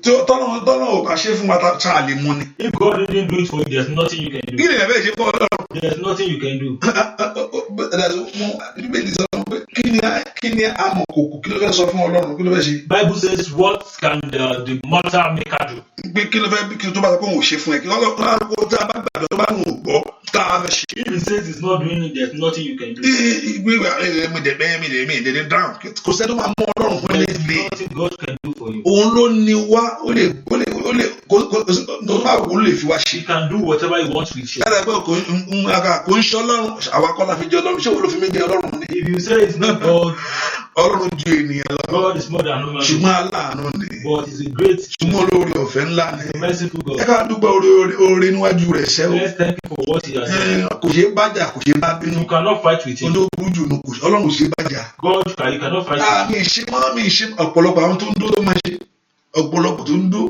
Tí tọ́lọ́ tọ́lọ́ ò bá ṣe fún wa tá a lè mú ni. If God didn't do it for you, there's nothing you can Kí do. ni ẹ̀fẹ́ ṣe fún Ọlọ́run? There's nothing you can do. Bíbélì sọ pé kí ni Kí ni amọ̀kòkò, kí ló fẹ́ sọ fún Ọlọ́run, kí ló fẹ́ ṣe? Bible says, what can the mortar maker do? Pé kí ló fẹ́, kí ló tó bá sọ pé òun ò ṣe fún ẹ, kí Ọlọ́run tí a bá gbàgbọ́ tó bá ń gbọ́ tá a fẹ́ ṣe. If he says he's not doing it, there's nothing you can do. Ìgbé mi dẹ̀ bẹ́ẹ̀ mi dẹ̀ mi dẹ̀ dáhùn, kò sẹ́ni tó máa mú Ọlọ́run fún ẹni There's lè. nothing God can do for you. Òun ló ní wá, ó lè kò tó bá wù ú lè fi wá ṣe. He can do whatever he wants with you. Lára pé kò ń ṣe Ọlọ́run, àwa kọ́ la fi jẹ Ọlọ́run, ṣé wo ló fi mí jẹ Ọlọ́run ni? If you say it's not God, Ọlọ́run ju ènìyàn lọ. God is more than human being, Ṣùgbọ́n aláàánú ni. but he's a great, Ṣùgbọ́n olóore ọ̀fẹ́ ńlá ni. Merciful Ẹ God. ká dúpẹ́ oore níwájú rẹ̀ ṣẹ́ o. Let's thank him for what he has done. Kò ṣeé bájà, kò ṣeé bá bínú. You cannot fight with Ohun him. tó burú jù nù, kò Ọlọ́run ò ṣeé bájà. God, you cannot fight with Ah, him. mi ṣe mọ́, mi ṣe ọ̀pọ̀lọpọ̀ àwọn tó ń dó tó máa ṣe, ọ̀pọ̀lọpọ̀ tó ń dó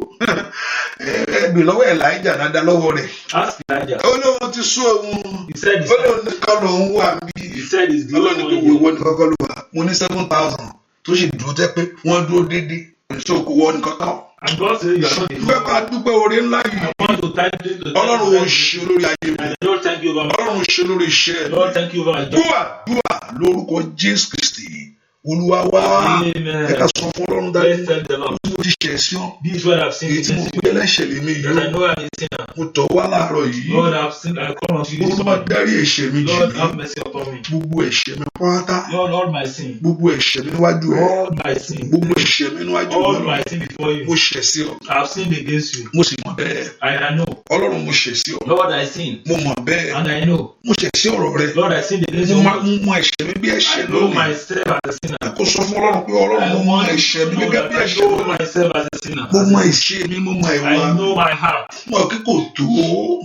ẹgbẹ̀ lọ́wọ́ Elijah dáadáa lọ́wọ́ rẹ̀. Ask Elijah. Ó lóun ti sú òun. He said, Ó lóun nìkan lòun wà bí. he said he's the Ọlọ́run ní only pé one wo here. ìwọ nìkan kọ́ ló wà. Mo ní 7,000 tó sì dúró tẹ́ pé wọ́n dúró déédéé. So kò wọ nìkan kan. And God said, you are not the Fẹ́ ká dúpẹ́ oore ńlá yìí. I want to thank you. To thank Ọlọ́run ò you. ṣe olórí ayé mi. And Lord, thank you over my Ọlọ́run ṣe lórí iṣẹ́ mi. Lord, thank you over my job. Dúà dúà lórúkọ Jésù Kristi. Olúwa wá. Ẹ ká Amen. Sọ fún Ọlọ́run dájú. Let's tell the Lord. Tí mo ti ṣẹ̀ sí ọ. This is what I've sinned Èyí tí mo against you. pé ẹlẹ́ṣẹ̀ lèmi yìí That o. I know I'm a sinner. Mo tọ̀ wá láàárọ̀ yìí. Lord, I've sinned. I come unto you this Olúwa morning. dárí ẹ̀ṣẹ̀ mi jì Lord, mí. have mercy upon me. Gbogbo ẹ̀ṣẹ̀ mi pátá. Lord, all my sin. Gbogbo ẹ̀ṣẹ̀ mi níwájú ẹ. All my sin. Gbogbo ẹ̀ṣẹ̀ mi níwájú All Ọlọ́run. my sin before Mo you. ṣẹ̀ sí ọ. I've sinned against you. Mo sì mọ̀ bẹ́ẹ̀. And I know. Ọlọ́run, mo ṣẹ̀ sí ọ. Lord, I sin. Mo mọ̀ bẹ́ẹ̀. And I know. Mo ṣẹ̀ sí ọ̀rọ̀ rẹ. Lord, I sinned against Mo your máa word. ń mọ ẹ̀ṣẹ̀ mi bí ẹ̀ṣẹ̀ I know lónìí. Myself as a sinner. Kó sọ fún Ọlọ́run pé Ọlọ́run, I mo mọ want ẹ̀ṣẹ̀ to mi know gẹ́gẹ́ that bí I ẹ̀ṣẹ̀ know lónìí. Myself as a sinner. Mo mọ ìṣe mi, mo mọ ìwà I mi. Know my heart. Mo mọ̀ kí kò tó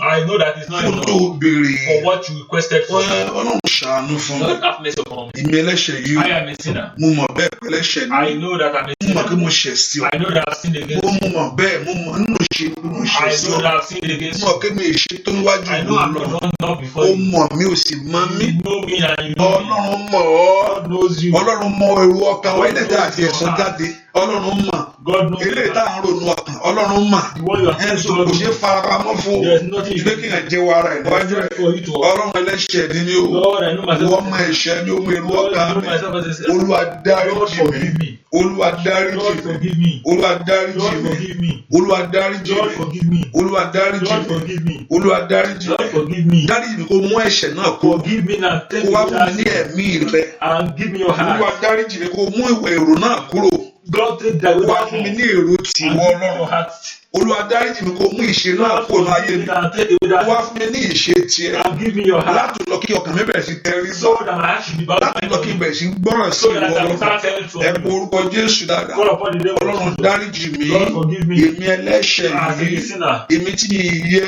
I know that it's not fún tó enough béèrè. For what you requested for. Ọlọ́run ṣàánú fún mi. Lord, have mercy upon me. Èmi ẹlẹ́ṣẹ̀ yìí o. I am a sinner. Mo mọ̀ bẹ́ẹ̀ pé ẹlẹ́ṣẹ̀ ni. I know that I'm a Mo mọ̀ sinner. pé mo ṣẹ̀ sí ọ. I know that I've sinned against Mo you. Mọ̀ bẹ́ẹ̀, mo mọ̀ nínú ìṣe pé mo ṣẹ̀ I sí know ọ. that I've sinned against Mo mọ̀ you. pé mi ì ṣe tó níwájú I know I'm Ọlọ́run. not enough before Ó you. mọ̀ mí, ò sì mọ̀ mí. You know me and you know me. Ọlọ́run mọ̀ ọ́. God knows you. Ọlọ́run mọ èrò ọkàn wa, ilé tá àti ẹ̀sán jáde. Ọlọ́run mọ̀. God knows Eléyìí you. tá à ń ronú ọkàn, Ọlọ́run mọ̀. The one you are Ẹ̀ so kò ṣeé farapamọ́ fún o. There's nothing you Pé can kí n jẹ́wọ́ ara ẹ̀ níwájú ẹ̀. for you to Ọlọ́run, ẹlẹ́ṣẹ̀ ni mí o. Lord, I know myself. Wọ́n mọ ẹ̀ṣẹ̀ mi, ó mọ èrò Lord, ọkàn I know mi. Myself as a sinner. Olúwa dáríjì Lord, mi. Forgive me. Olúwa dáríjì Lord, mi. Forgive me. Olúwa dáríjì Lord, mi. Forgive me. Olúwa dáríjì Lord, mi. Forgive me. Olúwa dáríjì Lord, mi. Forgive me. Olúwa dáríjì Lord, mi. Forgive me. Dáríjì mi, kó mú ẹ̀ṣẹ̀ náà kúrò. Forgive me and take Kó wá away fún mi that ní sin ẹ̀mí rẹ. And give me your Olúwa heart. dáríjì mi, kó mú ìwà èrò náà kúrò. God, take that away Kó wá that fún mi thought ní èrò tìwọ and give me Ọlọ́run. Your heart. Olúwa dáríjì mi, kó mú ìṣe náà Lord, kúrò ní ayé forgive mi. me and take away Kó wá that fún mi ní ìṣe tiẹ̀. And give me your heart. Láti lọ kí ọkàn mi bẹ̀rẹ̀ sí tẹrí So that my heart should be bowed Láti lọ kí n bẹ̀rẹ̀ sí gbọ́ràn sí so ìwọ that I will Ọlọ́run. Start hearing from Ẹ pe you. orúkọ Jésù dáadáa. Call upon the name of Ọlọ́run Jesus. dáríjì mi. Lord, forgive me. Èmi ẹlẹ́ṣẹ̀ As a yìí. Sinner. Èmi tí mi yẹ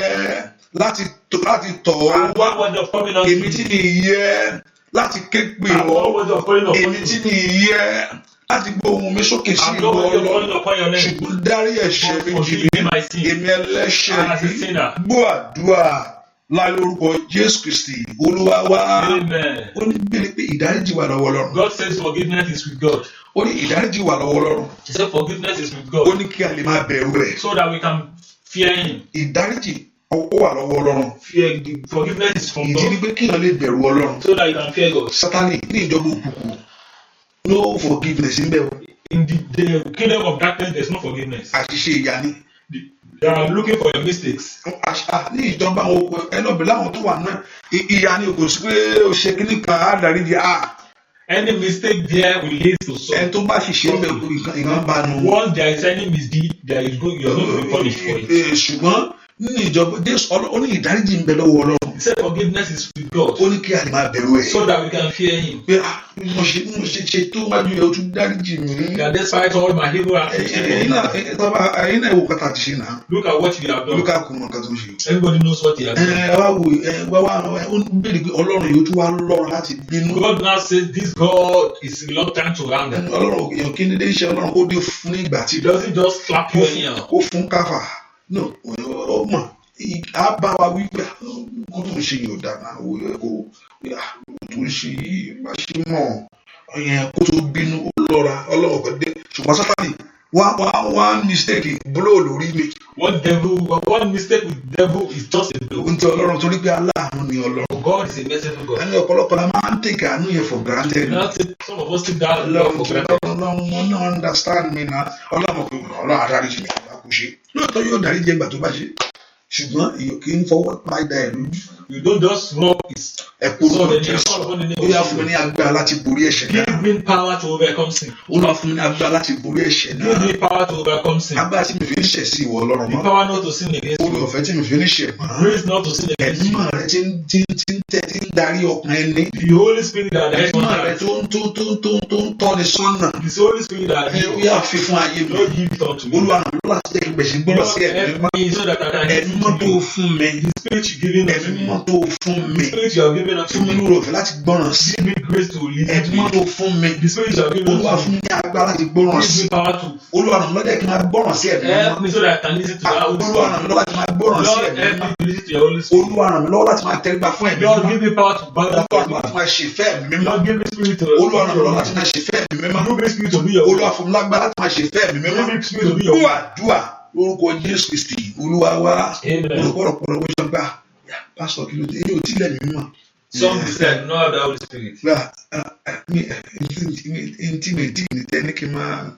láti tọ̀ ọ́ I'm wá. Not worthy of coming unto Èmi you. Tí mi yẹ láti ké pè I'm ọ́. Not worthy of calling upon Èmi you. Tí mi yẹ láti gbé ohùn mi sókè sí I'm ìwọ not worthy of Ọlọ́run. Calling upon your name. Ṣùgbọ́n dárí ẹ̀ṣẹ̀ But mi jì forgive mí. Me my sin. Èmi ẹlẹ́ṣẹ̀ As a yìí. Sinner. Gbọ́ àdúrà láì lórúkọ Jésù Kristi Olúwa wá. Amen. Ó ní bíbélì pé ìdáríjì wà lọ́wọ́ Ọlọ́run. God says forgiveness is with God. Ó ní ìdáríjì wà lọ́wọ́ Ọlọ́run. He said forgiveness is with Ó God ní kí a lè máa bẹ̀rù rẹ̀. So that we can fear Him. Ìdáríjì ó wà lọ́wọ́ Ọlọ́run. Fear the forgiveness is from Ìdí ni God pé kéèyàn lè bẹ̀rù Ọlọ́run. So that you can fear God. Sátánì ní ìjọba òkùnkùn, no forgiveness ń bẹ o. In the kingdom of darkness, there's no forgiveness. Àṣìṣe ìyà ni. They are looking for your mistakes. Àṣà ní ìjọba àwọn òkú ẹlọ́bì láwọn tó wà náà, ìyà ni, kò sí pé o ṣe kíní kan á dáríjì á. Any mistake there will lead to Ẹni some. Tó bá ṣìṣe ń bẹ, nǹkan bá nu. Once there is any misdeed, there is go, you are going to be punished for it. Ṣùgbọ́n nínú ìjọba Jésù, ó ní ìdáríjì ń bẹ lọ́wọ́ Ọlọ́run. He said forgiveness is with God Ó ní kí a lè máa bẹ̀rù ẹ̀. So that we can fear Him. Pé ah, bí mo ṣe ṣe tó wájú ẹ̀, o tún dáríjì mí. That despite all my evil actions, Ẹ̀yin náà, ẹ̀yin náà, wo kàtà ti ṣe náà. Look at what you have done. Olúkàkùn mọ̀ nǹkan tó ń ṣe. Everybody knows what he has done. Ẹ wá wo, ẹ wá wá, ó ń béèrè pé Ọlọ́run yóò tún wá lọ́rọ̀ láti bínú. God now says this God is reluctant to anger. Ọlọ́run èèyàn kí ni dé iṣẹ́ Ọlọ́run kó dé fún ní ìgbà tí He doesn't just slap you anyhow. Kó fún káfà no, ó mọ̀ á bá wa wí pé kó tó ń ṣe yìí ò dáná, ó yẹ kó tó ń ṣe yìí má ṣe mọ̀ ọ̀yẹn kó tó bínú, ó lọ́ra. Ọlọ́run kò dé, ṣùgbọ́n Sátánì One mistake, blow lórí mi. One mistake with devil is just a blow. Ohun tí Ọlọ́run, torí pé aláàánú ni Ọlọ́run. God is a merciful God. Ẹni ọ̀pọ̀lọpọ̀ la máa ń take àánú yẹn for granted. Not take, some of us take that love for granted. Ọlọ́run wọn náà understand me na. Ọlọ́run kò, Ọlọ́run adáríjì mi bá kú ṣe. Lóòótọ́, yóò dáríjì ẹgbà tó bá ṣe, ṣùgbọ́n èèyàn kì í fọwọ́ pa idà ẹ̀ lójú. You don't just rub his Ẹ kú sword orúkọ and Jésù. call upon the name Ó yá, of fún mi Jesus. ní agbára láti borí ẹ̀ṣẹ̀ náà. Give me power to overcome sin. Olúwa, fún mi ní agbára láti borí ẹ̀ṣẹ̀ náà. Give me power to overcome sin. Agbára tí mi fi ń ṣẹ̀ sí ìwọ Ọlọ́run The mọ́. power not to sin against Oore you. ọ̀fẹ́ tí mi fi ń ṣẹ̀ mọ́. Grace not to sin against Ẹ̀mí you. rẹ tí ń tẹ́, tí ń darí ọkàn ẹni. The Holy Spirit that directs Ẹ̀mí one rẹ heart. tó ń tọ́ni sọ́nà. The Holy Spirit that Ẹ ó yá, fi fún ayé mi. Lord, give it unto me. Olúwa, ràn mí lọ́wọ́ láti jẹ́ kí n bẹ̀rẹ̀ sí gbọ́rọ̀ Lord, sí ẹ̀mí help mímọ́. me so that I can Ẹ̀mí listen mímọ́ to tó you. fún mi. The Spirit you given Ẹ̀mí unto me. mímọ́ tó fún The mi. Spirit you have given unto Fún mi me. ní oore ọ̀fẹ́ láti gbọ́ràn sí. Give me grace to listen Ẹ̀mí to mímọ́ you. tó fún mi. The Spirit you have given Olúwa, unto fún me. mi ní agbára láti gbọ́ràn Give sí. me power to Olúwa, ràn mí lọ́wọ́, jẹ́ kí n máa gbọ́ràn sí ẹ̀mí mímọ́. help me so that I can listen to that Holy Olúwa, ràn Spirit. mí lọ́wọ́ láti máa gbọ́ràn sí Lord, ẹ̀mí help mímọ́. me to listen to your Holy Spirit. Olúwa, ràn mí lọ́wọ́ láti máa tẹríba fún ẹ̀mí Lord, mímọ́. give me power to bow down Olúwa, for ràn mí you. láti máa ṣèfẹ́ ẹ̀mí mímọ́. Lord, give me spirit to Olúwa, ràn mí lọ́wọ́ láti máa ṣèfẹ́ ẹ̀mí mímọ́. Give me spirit to be your Olúwa, fún mi lágbára láti máa ṣèfẹ́ ẹ̀mí mímọ́. Give me spirit to be your Gbọ́ àdúrà lórúkọ Jésù Kristi Olúwa wa. Amen. Olùkọ́ ọ̀pọ̀lọpọ̀ sọ gbà, pásítọ̀, kí ló dé? Èyí ò tí lẹ̀mí mímọ́. Some say, no have the Holy Spirit. Gbà mi tí mi tí ní tẹ́ ní kí n máa,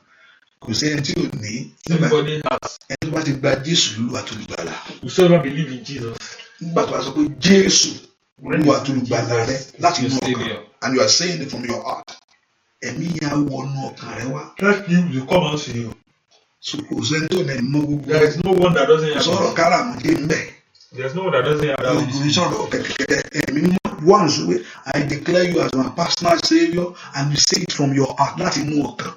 kò sí ẹni tí ò ní. Nígbà Everybody has. ẹni tó bá ti gba Jésù Olúwa tó lùgbàlà. Whosoever believe in Jesus, Nígbà tó bá sọ pé Jésù Olúwa tó lùgbàlà rẹ láti your inú ọkàn, Savior. and you are saying it from your heart, ẹ̀mí yẹn á wọnú ọkàn rẹ wá. That you will come out to you. So kò sẹ́ni tó ní mọ́ gbogbo. There is no one that doesn't have Sọ̀rọ̀ it. káràmùdé ń bẹ̀. There's no one that doesn't have that Holy Kò Spirit. sọ̀rọ̀ kẹ̀kẹ́kẹ́. Ẹ̀mí mímọ́, once wey I declare you as my personal saviour and you say it from your heart, láti inú ọkàn,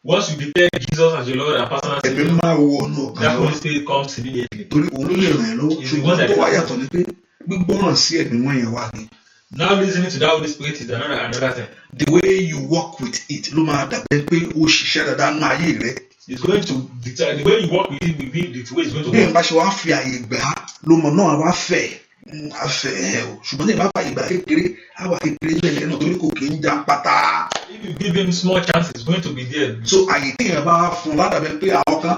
Once you declare Jesus as your Lord and personal ẹ̀mí Savior, máa wọnú ọkàn that rẹ. Holy Spirit comes immediately. Torí òun ló lè ràn ẹ́ lọ́wọ́. Ṣùgbọ́n tó wá yàtọ̀ ni pé gbígbọ́ràn sí ẹ̀mí wọn yẹn wà ní. Now listening to that Holy Spirit is another thing. The way you work with it ló máa dàbẹ́ pé ó ṣiṣẹ́ dáadáa nínú ayé rẹ. It's going to determine the way you work with it will be the way it's going to Bí work. n bá ṣe wá fi àyè gbà á ló mọ̀ náà, wá fẹ̀ á fẹ̀ ẹ̀ o. Ṣùgbọ́n tí n bá fàyè gbà kékeré, á wà kékeré bẹ́ẹ̀ náà, torí kò kì í já pátá. If you give him small chance, it's going to be there. So àyè tí èèyàn bá fún ládàbẹ́ pé àwọn kan,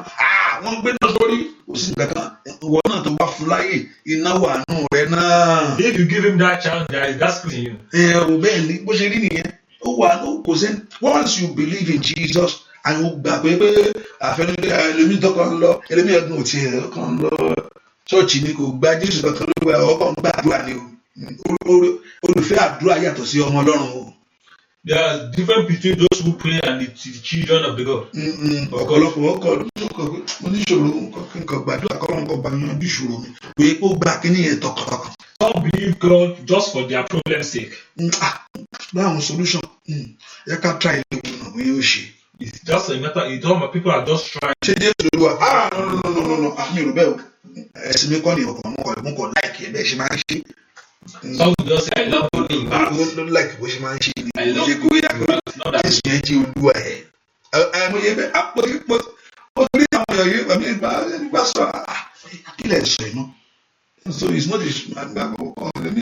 wọ́n gbé náà sórí, kò sí nǹkan kan. Ìwọ náà tó bá fún láyè, iná wà nù rẹ náà. If you give him that chance, there is that spirit in you. Ẹ ò, bẹ́ẹ̀ ni bó ṣe rí nìyẹn. Ó wà ó, kò sí. Once you believe in Jesus and you gbà pé àfẹnudẹ ẹlòmíì tó kàn ń lọ, ẹlòmíì ẹgbọn ò tiẹ̀ kàn ń lọ ṣọ́ọ̀ṣì ni, kò gba Jésù kankan, ló gba ọkọ̀ ń gbàdúrà ni o. Olùfẹ́ àdúrà yàtọ̀ sí ọmọ Ọlọ́run o. There are difference between those who pray and the children of the God. Ọ̀pọ̀lọpọ̀ ọkọ̀ oníṣòro nǹkan gbàdúrà kọ́ lọ́nkọ̀ bá yanjú ìṣòro mi, kò yẹ kó gbà kíní yẹn tọkàntọkàn. Some believe God just for their problem's sake. Láwọn solution yẹ ká try ilé ìwé náà, bóyá ó ṣe. It's just a matter. It's all my people are just trying. Ṣé Jésù Olúwa? Ah, no, no, no, no, no, mi ò rò bẹ́ẹ̀ o. Ẹ̀sìn mi kọ́ ni ọkàn mo kọ̀ like ẹ̀ bẹ́ẹ̀ ṣe máa ń ṣe. Some will just say, "I love the way you act." Mo like bó ṣe máa ń ṣe ni. I love Ṣe kó yá you act. Not that Jésù yẹn jẹ́ Olúwa ẹ̀. Ẹ mo yẹ bẹ́ẹ̀ àpótí mo rí àwọn èèyàn yìí ẹ̀mí ìgbà sọ kí lẹ̀ sọ iná. So it's not èmi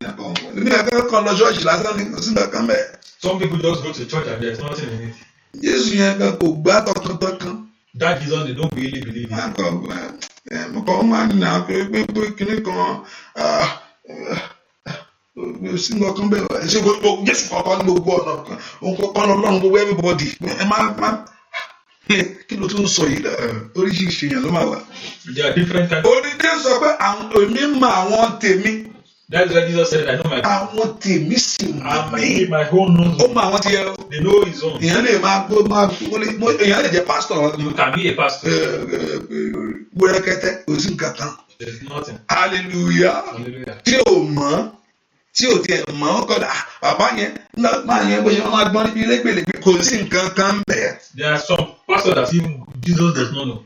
àkọ́kọ́ lọ ṣọ́ọ̀ṣì lásán ní kò sí nǹkan bẹ́ẹ̀. Some people just go to church and there's nothing in it. Jésù yẹn gan kò gbá tọkàntọkàn. That Jesus, they don't really believe it. Mo kàn máa ń nà pé pé kíní kan sí nǹkan kan bẹ́ẹ̀. Ṣé gbogbo Jésù kọ̀ọ̀kan ní gbogbo ọ̀nà kan, òun kọ̀ọ̀kan lọ́lọ́run gbogbo everybody. Ẹ má má, kí ló tún sọ yìí? Oríṣiríṣi èèyàn ló máa wà. There are different kinds. Orí Jésù sọ pé àwọn èmi mọ àwọn tèmi. That is why Jesus said, "I know my." Àwọn tèmi sì mọ̀ mí. My own knows. Ó mọ àwọn tiẹ̀ o. They know his own. Èèyàn lè máa gbó máa èèyàn lè jẹ́ pásítọ̀. You can be a pastor. Gbẹ́rẹ́kẹ́tẹ́, kò sí nǹkan kan. There is nothing. Hallelujah. Hallelujah. Tí ò mọ̀, tí ò tiẹ̀ mọ̀ ọ́ kọ́dà, bàbá yẹn máa yẹn bó ṣe máa gbọ́n níbi lẹ́gbẹ̀lẹ́gbẹ̀, kò sí nǹkan kan bẹ̀. There are some pastors that even Jesus does not know.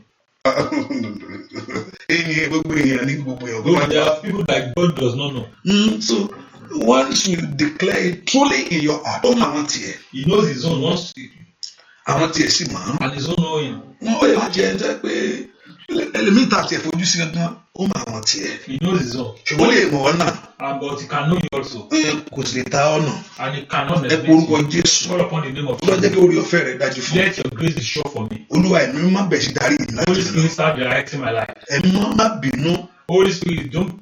Èyí gbogbo èèyàn ní gbogbo èèyàn. No, there are people that God does not know. So once you declare it truly in your heart, ó mọ àwọn tiẹ̀. He knows his own. Once Àwọn tiẹ̀ sì mọ̀. And his own know him. Wọ́n ó lè má jẹ́ ẹni tó yẹ pé Ẹlòmíì tá a tiẹ̀ fojú sí gangan, ó mọ àwọn tiẹ̀. He knows his own. Ṣùgbọ́n ó lè mọ̀ ọ́ náà. And but he can know you also. Kò sì lè ta ọ́ nù. And he cannot Ẹ neglect pe orúkọ you. Jésù. Call upon the name of Olúwa, jẹ́ Jesus. kí oore ọ̀fẹ́ rẹ̀ dájú fún mi. Let your grace be sure for me. Olúwa, ẹ̀mí mímọ́, bẹ̀ sí darí mi láti Holy lọ. Spirit, start directing my life. Ẹ̀mí mímọ́, má bínú. Holy Spirit, don't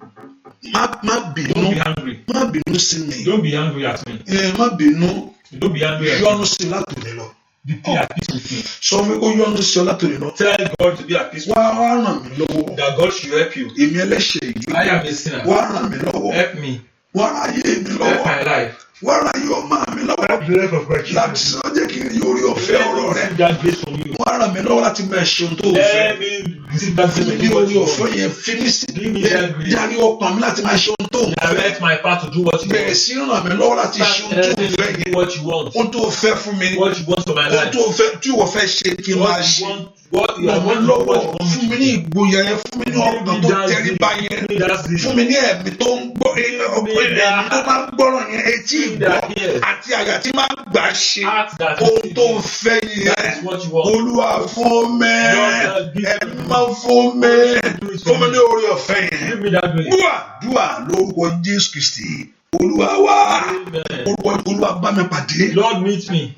Má bínú. don't be angry. Má bínú sí mi. Don't be angry at me. Ẹ má bínú. Don't be angry at me. Yọ́nú sí mi látòní lọ. Be at peace with me. Sọ fún mi kó yọ́nú sí ọ látòní lọ. Tell God to be at peace with Wá ràn mí lọ́wọ́. That God should help you. Èmi ẹlẹ́ṣẹ̀ yìí. I am a sinner. Wá ràn mí lọ́wọ́. Help me. Wá ràn ayé mi Help lọ́wọ́. my life. Wá ràn ayé ọmọ mi lọ́wọ́. Help the life of my children. Láti sọ jẹ́ kí n rí oore ọ̀fẹ́ Let ọ̀rọ̀ me rẹ. receive that grace from you. Wá ràn mí lọ́wọ́ láti máa ṣe ohun tó o fẹ́. Let me receive that Fún grace mi to ní do what oore you ọ̀fẹ́ want. yẹn, fi mí sí. Give me that grace. Darí ọkàn mi láti máa ṣe ohun tó o fẹ́. Direct my path to do what you Bẹ̀rẹ̀ want. sí ràn mí lọ́wọ́ láti Start ṣe ohun tó o helping me fẹ́ to yẹn. do what you want. Ohun tó o fẹ́ fún mi. What you want for my Ohun life. tó o fẹ́ tí ìwọ fẹ́ ṣe kí n máa What you ṣe. want, what you Ràn are mí want to do, lọ́wọ́. what you want Fún me mi to ní do. ìgboyà yẹn. Fún mi ní Give ọkàn me tó that zeal. tẹríba yẹn. Give me that Fún zeal. mi ní ẹ̀mí tó ń gbọ́, Give me ẹ̀mí tó that máa ń gbọ́ràn yẹn, etí give me ìgbọ́ that ears. àti àyà tí máa ń gbà ṣe Heart that ohun receives tó it. fẹ́ That yẹn. is what you want. Olúwa, fún mi. Lord, give Ẹ̀mí me. máa fún mi. Holy Spirit, do it Fún for mi me. ní oore ọ̀fẹ́ yẹn. Give me that grace. Dúà dúà lórúkọ Jésù Kristi Olúwa wá. Amen. Orúkọ Olúwa, bá mi pàdé Lord, meet me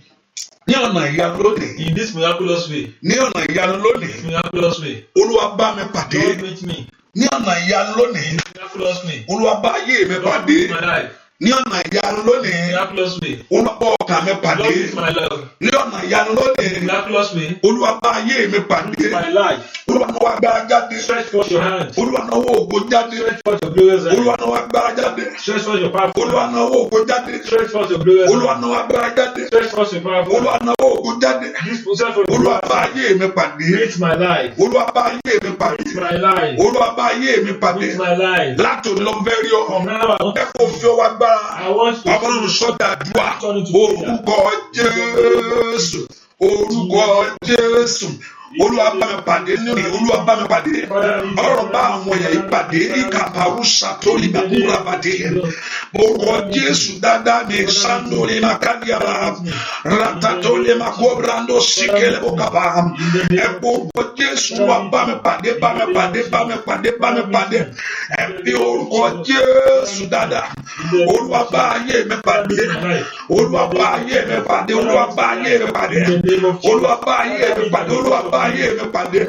ní ọ̀nà ìyanu lónìí. in this miraculous way. Ní ọ̀nà ìyanu lónìí. This miraculous way. Olúwa, bá mi pàdé Lord, meet me. ní ọ̀nà ìyanu lónìí. Miraculous way. Olúwa, bá ayé mi Lord, pàdé meet my life. ní ọ̀nà ìyanu lónìí. Miraculous way. Olúwa, bá ọkàn mi pàdé Lord, meet my love. ní ọ̀nà ìyanu lónìí. Miraculous way. Olúwa, bá ayé mi pàdé. Meet my life. Olúwa, nawọ́ agbára jáde. Stretch forth your hand. Olúwa, nawọ́ ògo jáde. Stretch forth your glorious hand. Olúwa, nawọ́ agbára jáde. Stretch forth your powerful Olúwa, hand. nawọ́ ògo jáde. Stretch forth your glorious Olúwa, hand. nawọ́ agbára jáde. Stretch forth your powerful Olúwa, hand. nawọ́ ògo jáde. This stretch forth your Olúwa, glorious bá hand. ayé mi pàdé. Meet my life. Olúwa, bá ayé mi pàdé. Meet my life. Olúwa, bá ayé mi pàdé. Meet my life. Látòní lọ fẹ́ rí ọ. From now I want Ẹ to kò fi ọwọ́ agbára. I want to Ọlọ́run, sọ́dà dùà. turn into prayer. Orúkọ Jésù, orúkọ Jésù. Olúwa, bá mi pàdé nínú. Olúwa, bá mi pàdé. Ọlọ́run, bá àwọn èèyàn yìí pàdé. Ìkàpàrúsà tó lè bàkúrà pàdé. Orúkọ Jésù dáadáa ní sandoli makadiaba ratatoli makobrando sikele bokaba. Ẹ kó orúkọ Jésù. Olúwa, bá mi pàdé, bá mi pàdé, bá mi pàdé, bá mi pàdé. Ẹ fi orúkọ Jésù dáadáa. Olúwa, bá ayé mi pàdé. Olúwa, bá ayé mi pàdé. Olúwa, bá ayé mi pàdé. Olúwa, bá ayé mi pàdé. Olúwa, bá ayé mi pàdé.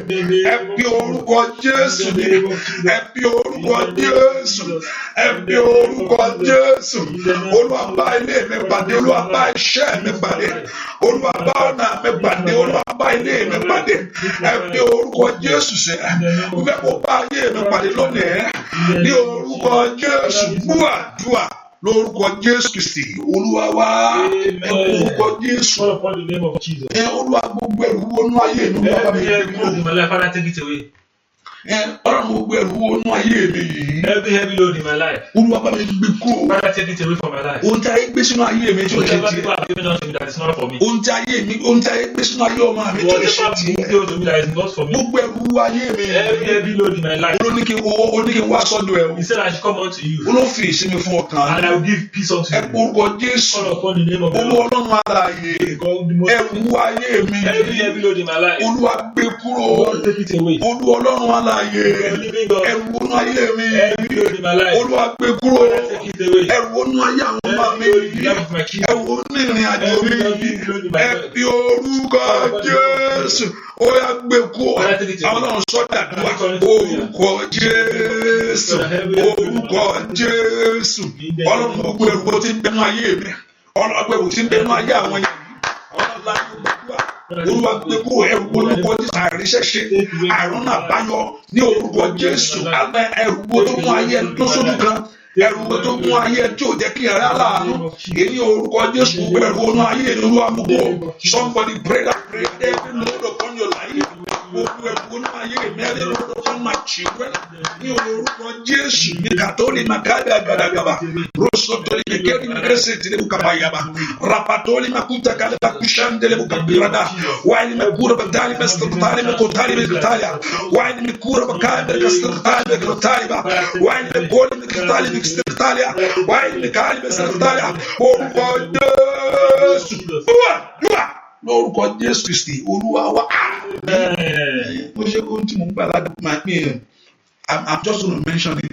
Ẹ fi orúkọ Jésù ní. Ẹ fi orúkọ Jésù. Ẹ fi orúkọ Jésù. Olúwa, bá ilé mi pàdé. Olúwa, bá iṣẹ́ mi pàdé. Olúwa, bá ọ̀nà mi pàdé. Olúwa, bá ilé mi pàdé. Ẹ fi orúkọ Jésù sẹ́. Mo fẹ́ kó bá ayé mi pàdé lónìí ní orúkọ Jésù. Gbúàdúà lórúkọ Jésù Kristi Olúwa wá. Ẹ kó orúkọ Jésù. Call upon the name of Jesus. Ẹ Olúwa, gbogbo ẹrù wọnú ayé mi, Olúwa, bá mi Every gbé heavy kúrò. load in my life, Father, take it away. Ẹ Ọlọ́run, gbogbo ẹrù wọnú ayé mi yìí, Every heavy load in my life, Olúwa, bá mi gbé kúrò. Father, take it away from my life. Ohun tí ayé gbé sínú ayé mi tí ò ṣe Whatever tiẹ̀. people have given unto me that is not for me. Ohun tí ayé gbé sínú ayé ọmọ mi tí ò ṣe Whatever tiẹ̀. given to me that is not for me. Gbogbo ẹrù ayé mi. Every heavy load in my life. Ó ní kí ó ní kí n wá sọ́dọ̀ ẹ̀ o. He said I should come unto you Ó ló fi ìsinmi fún ọkàn. and I will give peace unto Ẹ you. pé orúkọ Jésù. Call upon the name of the Olúwa Lord. Ọlọ́run alààyè. God, the most Ẹrù ayé mi. every heavy load in my life. Olúwa, gbé kúrò. Lord, take it away. Olúwa Ọlọ́run alààyè. The living God, Ẹrù wọnú ayé mi. every load in my life. Olúwa, gbé kúrò. Father, take it away. Ẹrù wọnú ayé àwọn ọmọ mi. Every load in the life of my children. Ẹrù wọnú ìrìn àjò mi. Every load in my Ẹ life. fi orúkọ Jésù. Ó yá, gbé kúrò. Àwọn náà sọ́dà dùà. Orúkọ Jésù, orúkọ Jésù. Ọlọ́run, gbogbo ẹrù tí ń bẹnu ayé mi, Ọlọ́run, gbogbo ẹrù tí ń bẹnu ayé àwọn yẹn, Ọlọ́run, láyé gbàdúrà. Olúwa, gbé kúrò ẹrù orúkọ Jésù. Àìríṣẹ́ṣe, àìrọ́nà àbáyọ ní orúkọ Jésù. Alẹ́ ẹrù wo tó mú ayé ẹni tó sójú kan, ẹrù wo tó mú ayé ẹni tí ò jẹ́ kí ẹ̀rẹ́ aláàánú èyí, orúkọ Jésù. Gbogbo ẹrù wọnú ayé ẹni, Olúwa, mú kúrò. Somebody pray that prayer. Every load upon your life, gbogbo ẹrù wọnú ayé mi, every load upon my children, ní orúkọ Jésù. Ní kàtólì màkàdà gàdàgàbà rosotoli mekeri mekese tìlẹ̀ kabayaba rapatoli makuta kalaba kushandele bukabirada waili mekura batali mestotali mekotali mekutalia waili mekura bakali mekastotali mekotali ba waili mekoli mekutali mekstotali waili mekali mestotali, orúkọ Jésù. Dúà dúà Lórúkọ Jésù Kristi Olúwa wa. Mo ṣe ohun tí mo ń gbà ládùúgbò máa pín in. I'm just gonna mention it.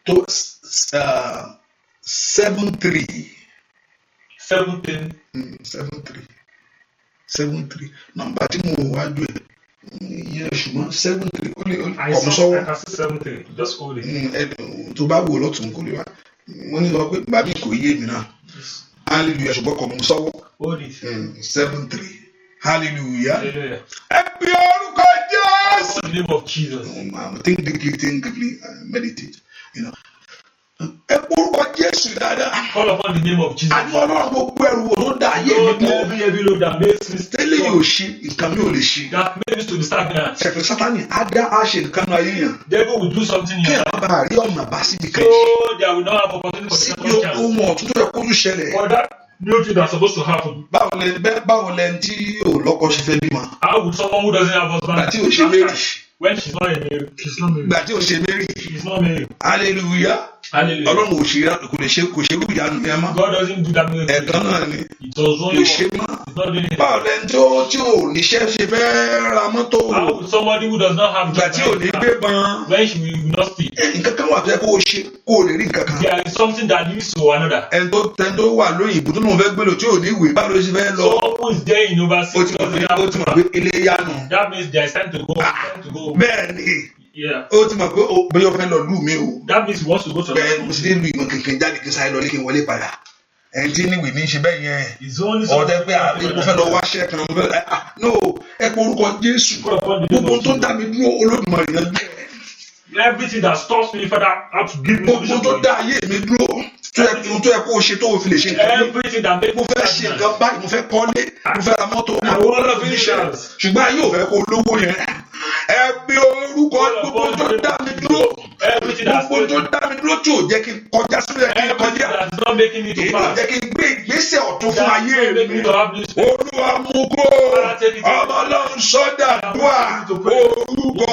To 7 3. 7 3. 7 3. 7 3. Nọ́mbà tí mo wájú ẹ̀ ìyẹn, ṣùgbọ́n 7 3 ó lè kọ̀ sọ́wọ́. I can see 7 3. Just hold it. Tó bá wò lọ́tún kò lè wá. Mo ní sọ pé bàbí kò yé mi náà. Hallelujah, ṣùgbọ́n kọ̀ mọ́ sọ́wọ́. Hold it. 7 3. Hallelujah. Hallelujah. Ẹ pe orúkọ Jésù. In the name of Jesus. Think deeply, think deeply, meditate. Ẹ pe orúkọ Jésù dáadáa. Call upon the name of Jesus. Àní Ọlọ́run, gbogbo ẹrù wo ló dá ayé mi Lord, dúró? every heavy load that makes me Tẹ́lẹ̀ yóò ṣe nǹkan mi ò lè ṣe. that makes me to be stagnant. Ṣẹ̀fẹ̀ Sátánì á dá á ṣe nǹkan náà ayé yàn. Devil will do something in Kí your ẹ̀ life. má bàa rí ọ̀nà bá síbi So kan. there will not have opportunity for the Síbi second chance. ohun ọ̀tún tó yẹ kó tún ṣẹlẹ̀. For that new thing that's supposed to happen. Báwo lẹ tí ò lọ́kọ ṣe fẹ́ bímọ? How would someone who doesn't have husband Gbà tí ò ṣe Mary. when she's not married, she's not married. Gbà tí ò ṣe Mary. She's not married. Hallelujah. Hallelujah. Ọlọ́run ò ṣe, kò lè ṣe, kò ṣe irú ìyanu yẹn mọ́. God doesn't do that miracle. Ẹ̀ẹ̀kan náà ni. It does only Kò ṣe work. mọ́. He's not doing it. Báwo lẹni tí ò níṣẹ́ ṣe fẹ́ ra mọ́tò? How would somebody who does not have Ìgbà tí ò ní gbé bọn. when she will not steal? Nǹkan kan wà tó yẹ kó o ṣe kó o lè rí nǹkan kan. There is something that leads to another. Ẹni tó wà lóyìnbó tó lóun fẹ́ gbé lò tí ò ní ìwé, báwo ló ṣe fẹ́ lọ? Someone who is there in overseas Ó ti mọ̀ pé ó ti mọ̀ pé ilé yánu. That means there is time to go. Time to go. Bẹ́ẹ̀ ni. Yeah. Ó ti mọ̀ pé bóyá ó fẹ́ lọ lù mí o. That means he wants to go to Bẹ́ẹ̀ another. mo sì ní lu ìmọ̀ kìnkìn jáde kí n sáré lọ ní kí n wọlé padà. Ẹni tí níwèé ní í ṣe bẹ́ẹ̀ yẹn. It's only Ọ̀dẹ pé mo fẹ́ lọ wáṣẹ́ kan, mo fẹ́, ah no, ẹ pé orúkọ Jésù. Gbogbo tó dá mi dúró, Olódùmarè yanjú ẹ̀. Everything that stops me, Father, have to give me Gbogbo solution. tó dá ayé mi dúró, tó yẹ kó o ṣe tó o fi lè ṣe nǹkan mi. Everything that makes Mo fẹ́ ṣe nǹkan báyìí, mo fẹ́ kọ́lé, mo fẹ́ ra mọ́tò, mo lọ fi ń ṣe, ṣùgbọ́n ayé ò fẹ́ kó lówó yẹn. Ẹ gbé orúkọ gbogbo tó dá mi dúró, Everything that gbogbo tó dá mi dúró tí ò jẹ́ kí n kọjá sílẹ̀ kí n kọjá, everything that is not making me to èyí tó pass. jẹ́ kí n gbé ìgbésẹ̀ ọ̀tun fún ayé mi, Olúwa mú kó. Ọmọ Ọlọ́run, sọ́dà dùà, orúkọ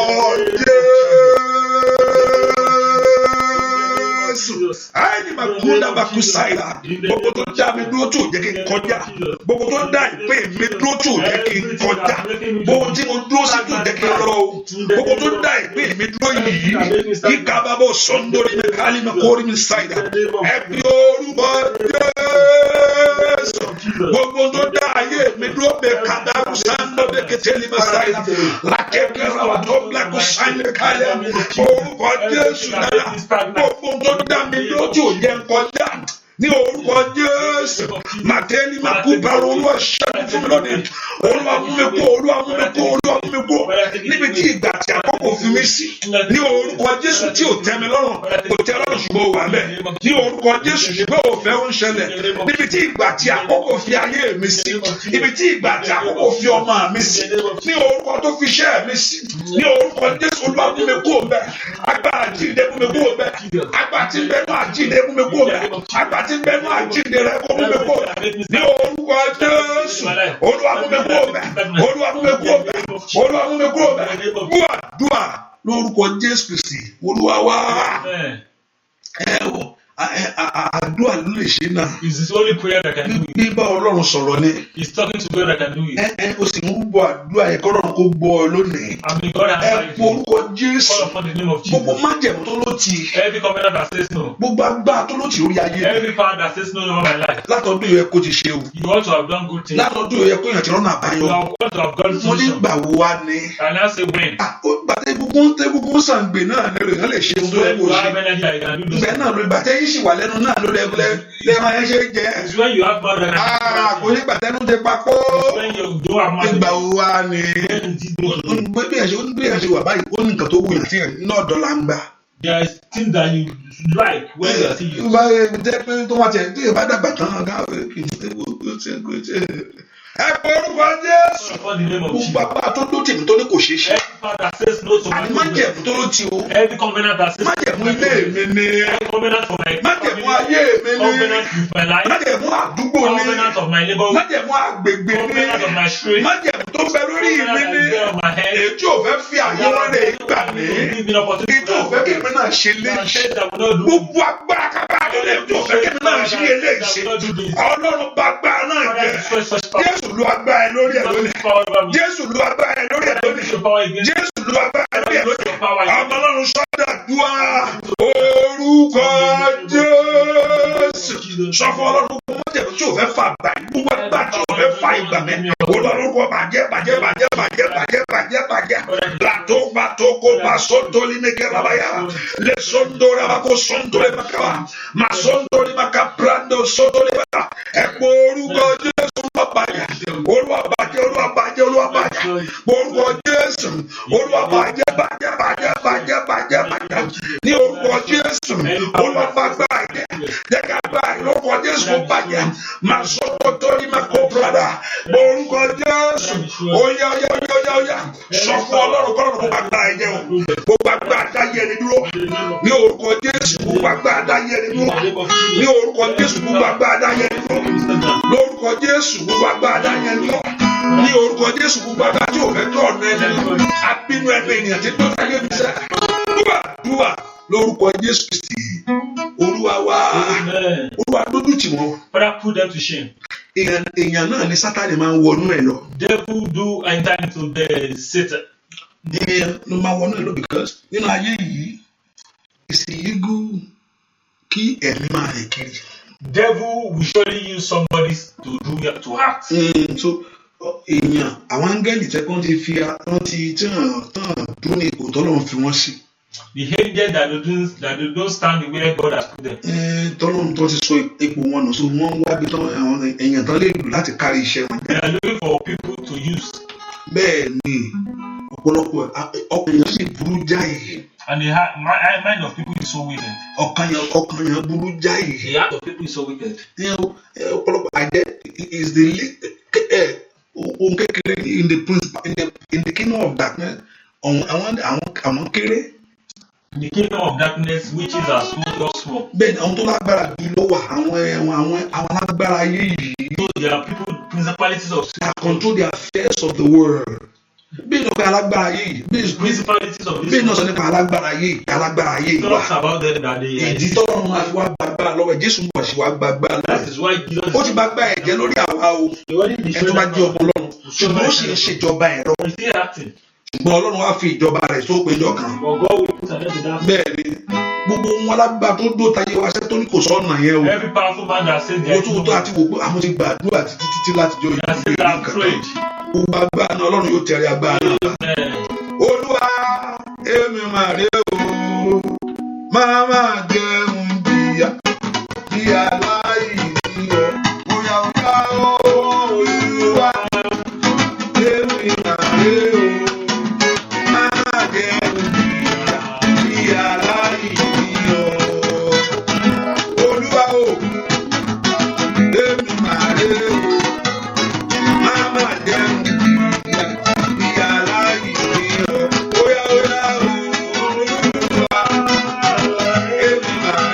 Jésù. Àìní makunda makusaila. Gbogbo tó dá mi dúró tó jẹ́ kí n kọjá, gbogbo tó dá ìpè mi dúró tó jẹ́ kí n kọjá, gbogbo tí mo dúró sí tó jẹ́ kí n lọ o, gbogbo tó dá ìpè mi dúró yìí, ìkàbàbọ̀ sọ̀ndórí mi kálí mi kórì mi ṣáìdà. Ẹ fi orúkọ Jésù. Gbogbo tó dá ayé mi dúró bẹ kàdáàrú sáńdọ̀ bẹ kẹtẹ́lì mi ṣáìdà làkẹ́kẹ́ rà tó bílákù sáńdọ̀ kálẹ̀ orúkọ Jésù dára. Gbogbo tó dá mi dúró tí ò jẹ́ n kọjá ní orúkọ Jésù, màtẹ́lì máa kú bàrọ̀. Olúwa ṣẹ́gun fún mi lónìí. Olúwa mú mi kú, Olúwa mú mi kú, Olúwa mú mi kú níbi tí ìgbà tí àkókò fi mí sí ní orúkọ Jésù, tí ò tẹ́ mi lọ́rùn. Kò tẹ́ lọ́rùn, ṣùgbọ́n ó wà mẹ́ ní orúkọ Jésù, ṣùgbọ́n ò fẹ́ ń ṣẹlẹ̀ níbi tí ìgbà tí àkókò fi ayé mi sí, ibi tí ìgbà tí àkókò fi ọmọ mi sí, ní orúkọ tó fi iṣẹ́ mi sí, ní orúkọ Jésù. Olúwa mú mi kú bẹ́ẹ̀. Agbára jíǹde mú mi kú bẹ́ẹ̀. Agbára tí ń bẹ́ẹ̀ náà jíǹde mú mi kú bẹ́ẹ̀. Agbára tí ń bẹ́ẹ̀ náà jíǹde rẹ kó mú mi kú bẹ́ẹ̀ ní orúkọ Jésù. Olúwa mú mi kú bẹ́ẹ̀. Olúwa mú mi kú bẹ́ẹ̀. Olúwa mú mi kú bẹ́ẹ̀. Gbọ́ àdúrà lórúkọ Jésù Kristi Olúwa wá. Ẹ wọ, àdúrà ló lè ṣe náà. It's the only prayer that can do it. Bíbá Ọlọ́run sọ̀rọ̀ ni. It's talking to God that can do it. Ẹ o sì ń bọ àdúrà yẹn kọ́lọ́run kó gbọ́ ọ lónìí. I mean, God Ẹ answer you. po orúkọ Jésù. Call upon the name of Gbogbo Jesus. májẹ̀mú tó ló ti. Every covenant that says no. Gbogbo agbára tó ló ti orí ayé mi. Every power that says no over my life. Látọdún yẹ kó ti ṣe o. You ought to have done good things. Látọdún yẹ kó yàn ti rọ́nà àbáyọ. You have ought to have got Mo ní solution. gbà wo wá ni? And I say when? Ah, ó gbà tẹ́gungun tẹ́gungun sàǹgbè náà ni èèyàn lè ṣe ohun tó yẹ When kó you ṣe. have energy, I can do those Ìgbà things. náà ló ìgbà tẹ́yìn sì wà lẹ́nu náà ló lẹ́ẹ̀máa yẹn ṣe é jẹ. It's when you have power that Ah, can kò ní gbà tẹ́nu ti papọ̀. It's when you don't have money. Ìgbà wo wá ni? When it is no to do. Bí ẹ̀ ṣe wà báyìí, ó ní nǹkan tó wù yàn tí ẹ̀ náà dọ́là ń gbà. There is things that you like when you are still Tó youth. bá jẹ́ pé tó wá tiẹ̀ tó yẹ bá dàgbà tán, ẹ pé orúkọ Jésù. Call upon the name of Gbogbo Jesus. agbára tó dó tèmi tó ní kò ṣeé ṣe. Every power that says no to my Àní children. májẹ̀mú tó ló ti o. Every covenant that says Májẹ̀mú ilé mi ni. Every covenant for my Májẹ̀mú ayé mi ni. Covenant with my life. Májẹ̀mú àdúgbò ni. Covenant of my neighborhood. Májẹ̀mú àgbègbè ni. Covenant of my street. Májẹ̀mú tó ń bẹ lórí mi Covenant ni. that is there on my head. Èyí tí ò fẹ́ fi àyè wọn lè gbà mí. Give me an opportunity. Èyí tí ò fẹ́ kí èmi náà ṣe lé. That says I will not do. Gbogbo agbára kábàá tó lè tó fẹ́ kí mi náà ṣe eléyìí ṣe. Ọlọ́run bá agbára náà jẹ́. Jésù lo agbára ẹ lórí ẹ lónìí. Jésù lo agbára ẹ lórí ẹ lónìí. Jésù lo agbára ẹ lórí ẹ lónìí. Ọmọ Ọlọ́run sọ́dà dùá orúkọ Jésù. Sọ fún Ọlọ́run gbogbo májẹ̀mú tí ò fẹ́ fà gbà gbogbo agbára tí ò fẹ́ fà ìgbà mẹ́. Olúwa lórúkọ bàjẹ́ bàjẹ́ bàjẹ́ bàjẹ́ bàjẹ́ bàjẹ́ bàjẹ́. Làtó bàtó kó bàsóńtó límẹ̀kẹ́ rabayà. Lè sóńtó rabako sóńtó lè bàkàwà. Mà sóńtó lè bàkà prando sóńtó lè bàkà. Ẹ pé orúkọ Jésù Olúwa bàjẹ́. Olúwa bàjẹ́ Olúwa bàjẹ́ Olúwa bàjẹ́. Orúkọ Jésù Olúwa bàjẹ́ bàjẹ́ bàjẹ́ bàjẹ́ bàjẹ́ bàjẹ́. Ní orúkọ Jésù Olúwa bàgbà jẹ́. Jẹ́ ká gbà lórúkọ Jésù kó bàjẹ́. Mà sọ́kò torí mà kó prada. Orúkọ Jésù óyá óyá óyá óyá óyá. Sọ fún Ọlọ́run kọ́lọ́run kó bá gbà ẹ jẹ́ o. Gbogbo agbára dáyé ẹni dúró. Ní orúkọ Jésù gbogbo agbára dáyé ẹni dúró. Ní orúkọ Jésù gbogbo agbára dáyé ẹni dúró. Lórúkọ Jésù gbogbo agbára dáyé ẹni dúró. Ní orúkọ Jésù gbogbo agbára tí ò fẹ́ tó ọ̀nà ẹni. Abínú ẹnu ènìyàn tí tó táyé mi sẹ́. Dúà dúà lórúkọ Jésù Kristi. Olúwa wa. Amen. Olúwa dójú tì wọ́n. Father, put them to shame. Èèyàn èèyàn náà ni Sátánì máa ń wọnú ẹ̀ lọ. Devil do enter into the Satan. Èèyàn ló máa wọnú ẹ̀ lọ because nínú ayé yìí it's illegal kí ẹ̀mí máa rìn kiri. Devil will surely use somebody to do to act. So èèyàn àwọn áńgẹ́lì tẹ́ kí wọ́n ti fi wọ́n ti tí wọ́n tán dúró ní ipò tọ́lọ́run fi wọ́n sí. The angel that they don't stand where God has put them. Tọ́lọ́run tó ti sọ ipò wọn nù, so wọ́n ń wá bí tán àwọn èèyàn tán lè lò láti kárí iṣẹ́ wọn. They are looking for people to use. Bẹ́ẹ̀ ni ọ̀pọ̀lọpọ̀ ọkàn èèyàn sì burú jáì. And the mind of people is so wicked. Ọkàn yẹn burú jáì. The heart of people is so wicked. Ọ̀pọ̀lọpọ̀ àjẹ́ is the ohun kékeré in the principal in the kingdom of darkness, àwọn kéré. In the kingdom of darkness, witches are small, just small. Bẹ́ẹ̀ ni àwọn tó lágbára jù ló wà, àwọn alágbára ayé yìí. So there are people, principalities of That control the affairs of the world. Bí ìnáwó pé alágbára ayé yìí bí principalities of this bí ìnáwó sọ nípa alágbára ayé yìí wà. Talks about them that they Ìdí tọ́lọ́run máa fi wá gbàgbára lọ́wọ́ ẹ̀, Jésù ń bọ̀ sí wá gbàgbára lọ́wọ́ That ẹ̀. is why Jesus Ó ti gbàgbára ẹ̀jẹ̀ lórí àwa o, ẹni tó bá jẹ́ ọmọ Ọlọ́run, ṣùgbọ́n ó sì ń ṣèjọba ẹ̀ lọ. He's still acting. Ṣùgbọ́n Ọlọ́run wá fi ìjọba rẹ̀ sópin ìjọ kan. But God will put an end to that. Bẹ́ẹ̀ ni gbogbo wọn alágbára tó dó tayé wa ṣẹ́ tó ní kò sọ́nà yẹn o. Every powerful man that says Mo tún tó àti wò pé àwọn ti gbàdúrà títí títí láti jọ that says ìlú I'm kankan. prayed. Gbogbo agbára náà, Ọlọ́run yóò tẹ̀lé agbára náà bá. Amen. Olúwa, èmi máa rí o, máa máa jẹun jìyà bí aláìní ọ. Bóyá bóyá o, Olúwa, èmi máa rí o, máa jẹun jìyà bí aláìní ọ. Olúwa o, èmi máa rí o, máa máa jẹun jìyà bí aláìní ọ. Bóyá bóyá o, Olúwa, èmi máa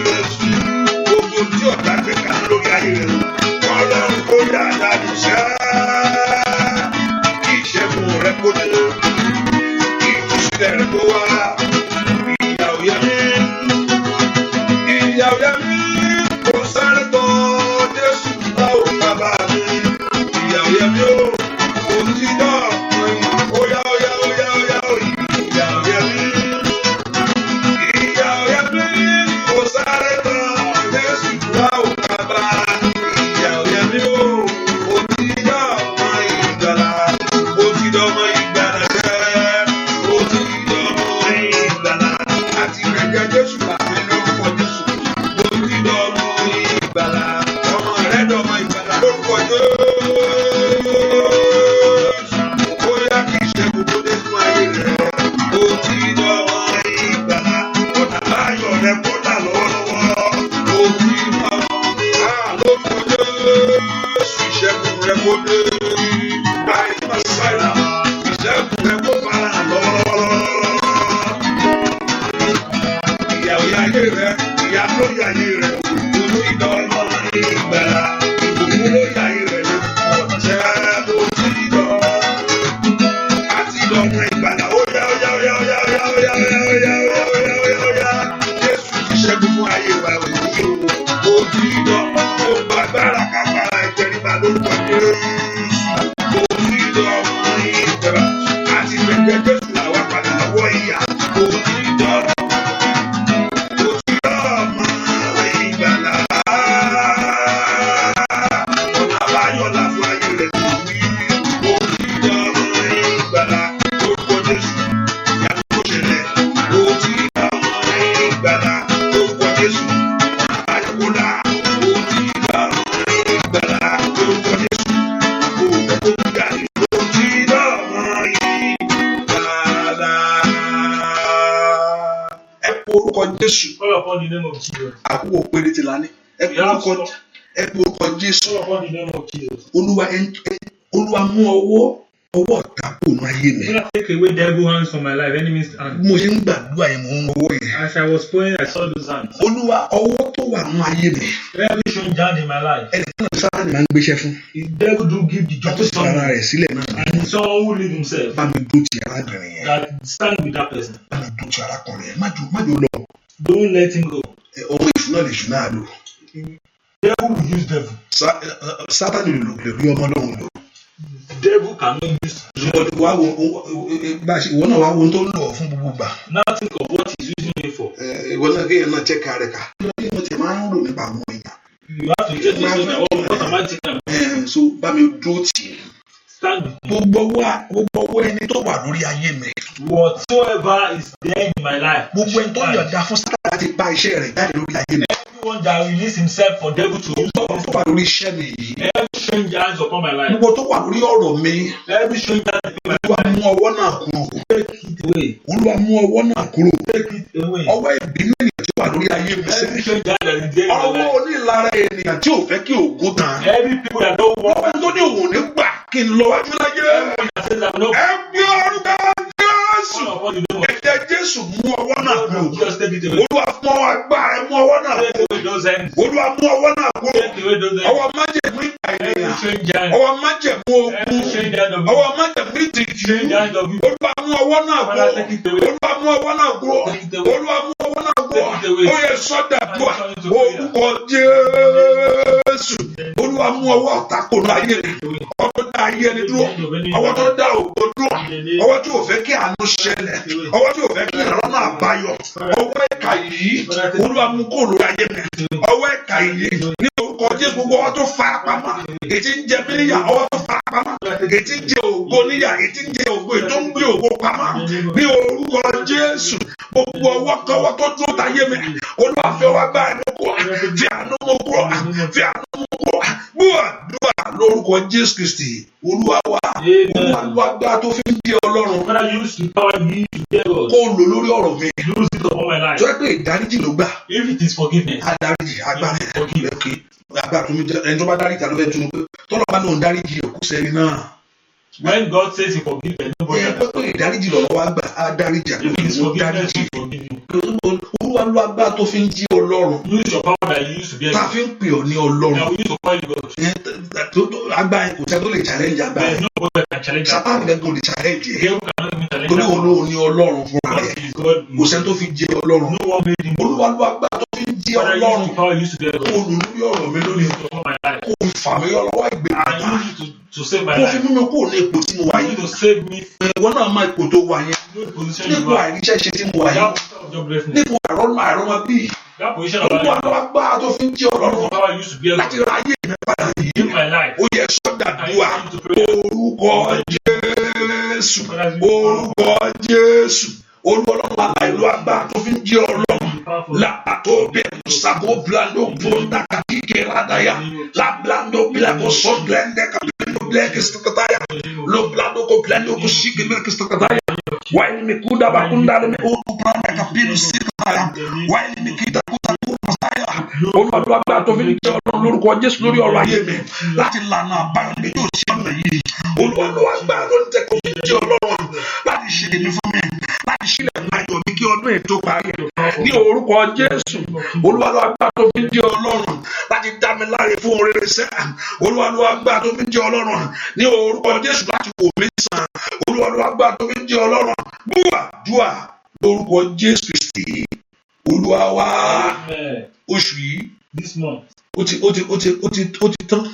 Jésù. Gbogbo tí ọ̀tá gbé kaná lórí ayé rẹ̀, Ọlọ́run kó dà dànù sẹ́. Kí ìṣẹ́gun rẹ kó dé, kí ìtúsílẹ̀ rẹ kó wá. Ìyà ò yẹ mí, ìyà ò yẹ mí, kò sáré tọ̀ Jésù bá ò bàbá mi. Ìyà ò yẹ mí o, kò tí dọ̀ óyá óyá óyá óyá ìyà ò yẹ mí. Ìyà ò yẹ mí, kò sáré tọ̀ Jésù bá ò bàbá. Ìyà ò yẹ mí o, kò tí dọ̀mọ ìgbàlà, ó ti dọ̀mọ ìgbàlà sẹ́, ó ti dọ̀mọ ìgbàlà. Àti gbẹ̀gẹ́ Jésù àmì lórúkọ Jésù, ó ti dọ̀mọ ìgbàlà, ọmọ rẹ̀ dọ̀mọ ìgbàlà lórúkọ Jésù. Ó yá kí ìṣẹ́gun tó dé fún ayé rẹ̀, ó ti dọ̀mọ ìgbàlà, ọ̀nà àbáyọ rẹ̀ kó là lọ́wọ́lọ́wọ́, ó ti dọ̀mọ lórúkọ Jésù, ìṣẹ́gun rẹ̀ kó dé. Báyìí máa sáyà, ìṣẹ́gun rẹ̀ kó fara lọ́wọ́lọ́wọ́. Ìyà ò yá ayé rẹ̀, ìyà ló yá ayé rẹ̀, ó ti dọ̀mọ ìgbàlà, ìbùkún ló yá ayé rẹ̀ lórúkọ ṣẹ́, ó ti dọ̀ àti dọ̀mọ ìgbàlà. Ó yá ó yá ó yá ó yá ó yá ó yá ó yá ó yá ó yá ó yá ó yá ó yá. Jésù ti ṣẹ́gun fún ayé wa òní o. Ó ti dọ̀, ó gbàgbára kágbára ìtẹríba lórúkọ Jésù. Ó ti dọ̀mọ ìgbàlà, àti gbẹ̀gbẹ̀ Jésù làwa padà lọ́wọ́ ìyà. Ó ti dọ̀, ó ti dọ̀mọ ìgbàlà. Ọ̀nà àbáyọ là fún ayé rẹ̀ tó wí. Ó ti dọ̀mọ ìgbàlà lórúkọ Jésù. Ìyanu kò ṣẹlẹ̀. Ó ti dọ̀mọ ìgbàlà lórúkọ Jésù. Àbáyọ kò là. Ó ti dọ̀mọ ìgbàlà lórúkọ Jésù. Kò fẹ́ kó jáde. Ó ti dọ̀mọ ìgbàlà. Ẹ pe orúkọ Jésù. Call upon the name of Jesus. Àkókò péréte la ní. Ẹ pe orúkọ Jésù. Call upon the name of Jesus. Olúwa, Olúwa, mú ọwọ́ ọ̀tá kúrò ní ayé mi. Father, take away devil hands from my life, enemy's hands. Bí mo ṣe ń gbàdúrà yẹn, mò ń ọwọ́ yẹn. As I was praying, I saw those hands. Olúwa, ọwọ́ tó wà nínú ayé mi. Every strange hand in my life. Ẹnìkan náà Sátánì máa ń gbéṣẹ́ fún. The devil do give the job Tó to sì fara someone. rẹ̀ sílẹ̀ náà. And someone who leave himself. Bá mi dúró ti arábìnrin yẹn. That stand with that person. Bá mi dúró ti arákùnrin yẹn. Má jò lọ. Don't let him go. Ọwọ́ èṣù náà lè ṣù náà lò. Devil will use devil. Sátánì lè rí ọmọ Ọlọ́run lò. Devil cannot use. Wá wo bá a ṣe, ìwọ náà wá wo ohun tó ń lò ọ́ fún gbogbo gbà. Now think of what he's using it for. Ìwọ náà, kéèyàn náà check rẹ̀ ká. Kí wọ́n ti máa ń rò nípa àwọn èèyàn? You have to check yourself. That, oh, what am I thinking about? So bá mi dúró tì í. Stand with me. Gbogbo ọwọ́ ẹni tó wà lórí ayé mi. Whatsoever is there in my life. Gbogbo ẹni tó yọ̀ǹda fún Sátánì láti bá iṣẹ́ rẹ̀ jáde lórí ayé mi. Everyone that release himself for devil to use. Gbogbo ọwọ́ tó wà lórí iṣẹ́ mi yìí. Every strange hands upon my life. Gbogbo tó wà lórí ọ̀rọ̀ mi. Every strange hand upon my Olúwa, mú ọwọ́ náà kúrò. Take it away. Olúwa, mú ọwọ́ náà kúrò. Take it away. Ọwọ́ ìbínú ènìyàn tó wà lórí ayé mi sẹ́. Every strange hand that is there in my Ọwọ́ life. onílara ènìyàn tí ò fẹ́ kí ògo tàn. Every people that don't want. Ọwọ́ ẹni tó ní òun ò ní gbà kí n lọ wájú láyé. Everyone that says I'm not. Ẹ gbé orúkọ Jésù. Call upon the name of Ẹ̀jẹ̀ Jésù, mú ọwọ́ náà kúrò. Jesus. Take it away. Olúwa, fún ọwọ́ agbára ẹ, mú ọwọ́ náà Take kúrò. away those hands. Olúwa, mú ọwọ́ náà kúrò. Take away those hands. Ọwọ́ májẹ̀mú ìgbà Every ènìyàn. strange hand. Ọwọ́ májẹ̀mú ogun. Every strange hand of Ọwọ́ májẹ̀mú ìtìjú. Strange hand of you. Olúwa, mú ọwọ́ náà kúrò. Father, take it away. Olúwa, mú ọwọ́ náà kúrò. Take it away. Olúwa, mú ọwọ́ náà kúrò. Take it away. Ó yẹ sọ́dà dùà. Orúkọ Jésù. Olúwa, mú ọwọ́ ọ̀tá kúrò ní ayé mi. Ọwọ́ tó dá ayé ẹni dúró. Ọwọ́ tó dá ògo dúró. Ọwọ́ tí ò fẹ́ kí àánú ṣẹlẹ̀. Ọwọ́ tí ò fẹ́ kí ìrànlọ́nà àbáyọ. Ọwọ́ ìkà yìí, Olúwa, mú kúrò lórí ayé mi. Ọwọ́ ìkà yìí, ní orúkọ Jésù. Gbogbo ọwọ́ tó fara pamọ́, ètí ń jẹ mí níyà, ọwọ́ tó fara pamọ́, ètí ń jẹ ògo níyà, ètí ń jẹ ògo, ètò ń gbé ògo pamọ́, ní orúkọ Jésù. Gbogbo ọwọ́ kọ́wọ́ tó dúró táyé mi, Olúwa, fẹ́ wá gbá ẹnu kúrò, fi àánú mú kúrò, fi àánú mú kúrò. Gbọ́ àdúrà lórúkọ Jésù Kristi Olúwa wa. Olúwa, lo agbára tó fi ń jẹ́ Ọlọ́run. Father, use the power you use to bear God. Kó o lò lórí ọ̀rọ̀ mi. Use it upon my life. Tó yẹ pé ìdáríjì ló gbà. If it is forgiveness, Adáríjì agbára forgive. Okay, agbára tó ń jẹ ẹni tó bá dáríjì ló fẹ́ tún pé tọ́lọ́ bá lóun dáríjì òkú sẹ́ni náà. When God says He forgives, then nobody Ẹ can. pé ìdáríjì lọ́rọ̀ wá gbà, á dáríjì If it is àbí forgiveness, dáríjì. He forgive you. Olúwa lo agbára tó fi ń jí Ọlọ́run. Use your power that you used to be Tá a fi ń pè ọ́ ní Ọlọ́run. That we used to call you God. Agbára yẹn, kò sẹ́ni tó lè challenge agbára There is yẹn. nobody that can challenge that. Sátánì gangan ò lè challenge yẹn. Devil cannot even challenge Torí that. òun ló ní Ọlọ́run fúnra Because rẹ̀. he is God. Kò sẹ́ni tó fi jẹ́ Ọlọ́run. No one made him God. Olúwa lo agbára tó fi ń jẹ́ Father, use Ọlọ́run. the power you used to be God. Kó o lò lórí ọ̀rọ̀ mi lónìí. Use it upon my life. Kó o fà mí yọ lọ́wọ́ ìgbèkùn. And use it to save my Kó o fi life. mú mi kúrò ní ipò tí mo wà Use yìí. it to save me. Ìwọ náà mọ ipò tó wà yẹn. You know the position you Nípò are. àìríṣẹ́ ṣe tí mo wà yìí. That position of joblessness. Nípò àìrọ́mọ bí. That position of Olúwa life. lo agbára tó fi ń jẹ́ Ọlọ́run The power you used to be láti God. ra ayé mi padà yìí. In my life. Ó yẹ sọ́dàdúà. Orúkọ Jésù. Orúkọ Jésù. Olúwa Ọlọ́run alààyè, lo agbára tó fi ń jẹ́ Ọlọ́run. La pato be sago blando bonda katike radaya. La blando blako so blende kablendo bleke stakataya. Lo blando ko blando ko shike bleke stakataya. Waili mikuda bakunda le o branda kapilu sikataya. Waili mikita kuta kurmasaya. Olúwa lo agbára tó fi ń jẹ́ Ọlọ́run lórúkọ Jésù lórí ọ̀rọ̀ ayé mi láti lànà àbáyọ mi yóò ṣe ọ̀nà yìí. Olúwa lo agbára tó ń tẹ kó fi jẹ́ Ọlọ́run láti ṣe èmi fún mi, láti ṣílẹ̀kùn ayọ̀ mi kí ọdún yìí tó parí. Ní orúkọ Jésù, Olúwa lo agbára tó fi ń jẹ́ Ọlọ́run láti dá mi láre fún rere sẹ́. Olúwa lo agbára tó fi ń jẹ́ Ọlọ́run ní orúkọ Jésù láti wò mí sàn. Olúwa lo agbára tó fi ń jẹ́ Ọlọ́run. Búà dùà lórúkọ Jésù Kristi. Olúwa wa. Amen. Oṣù yìí This month, ó ti tán.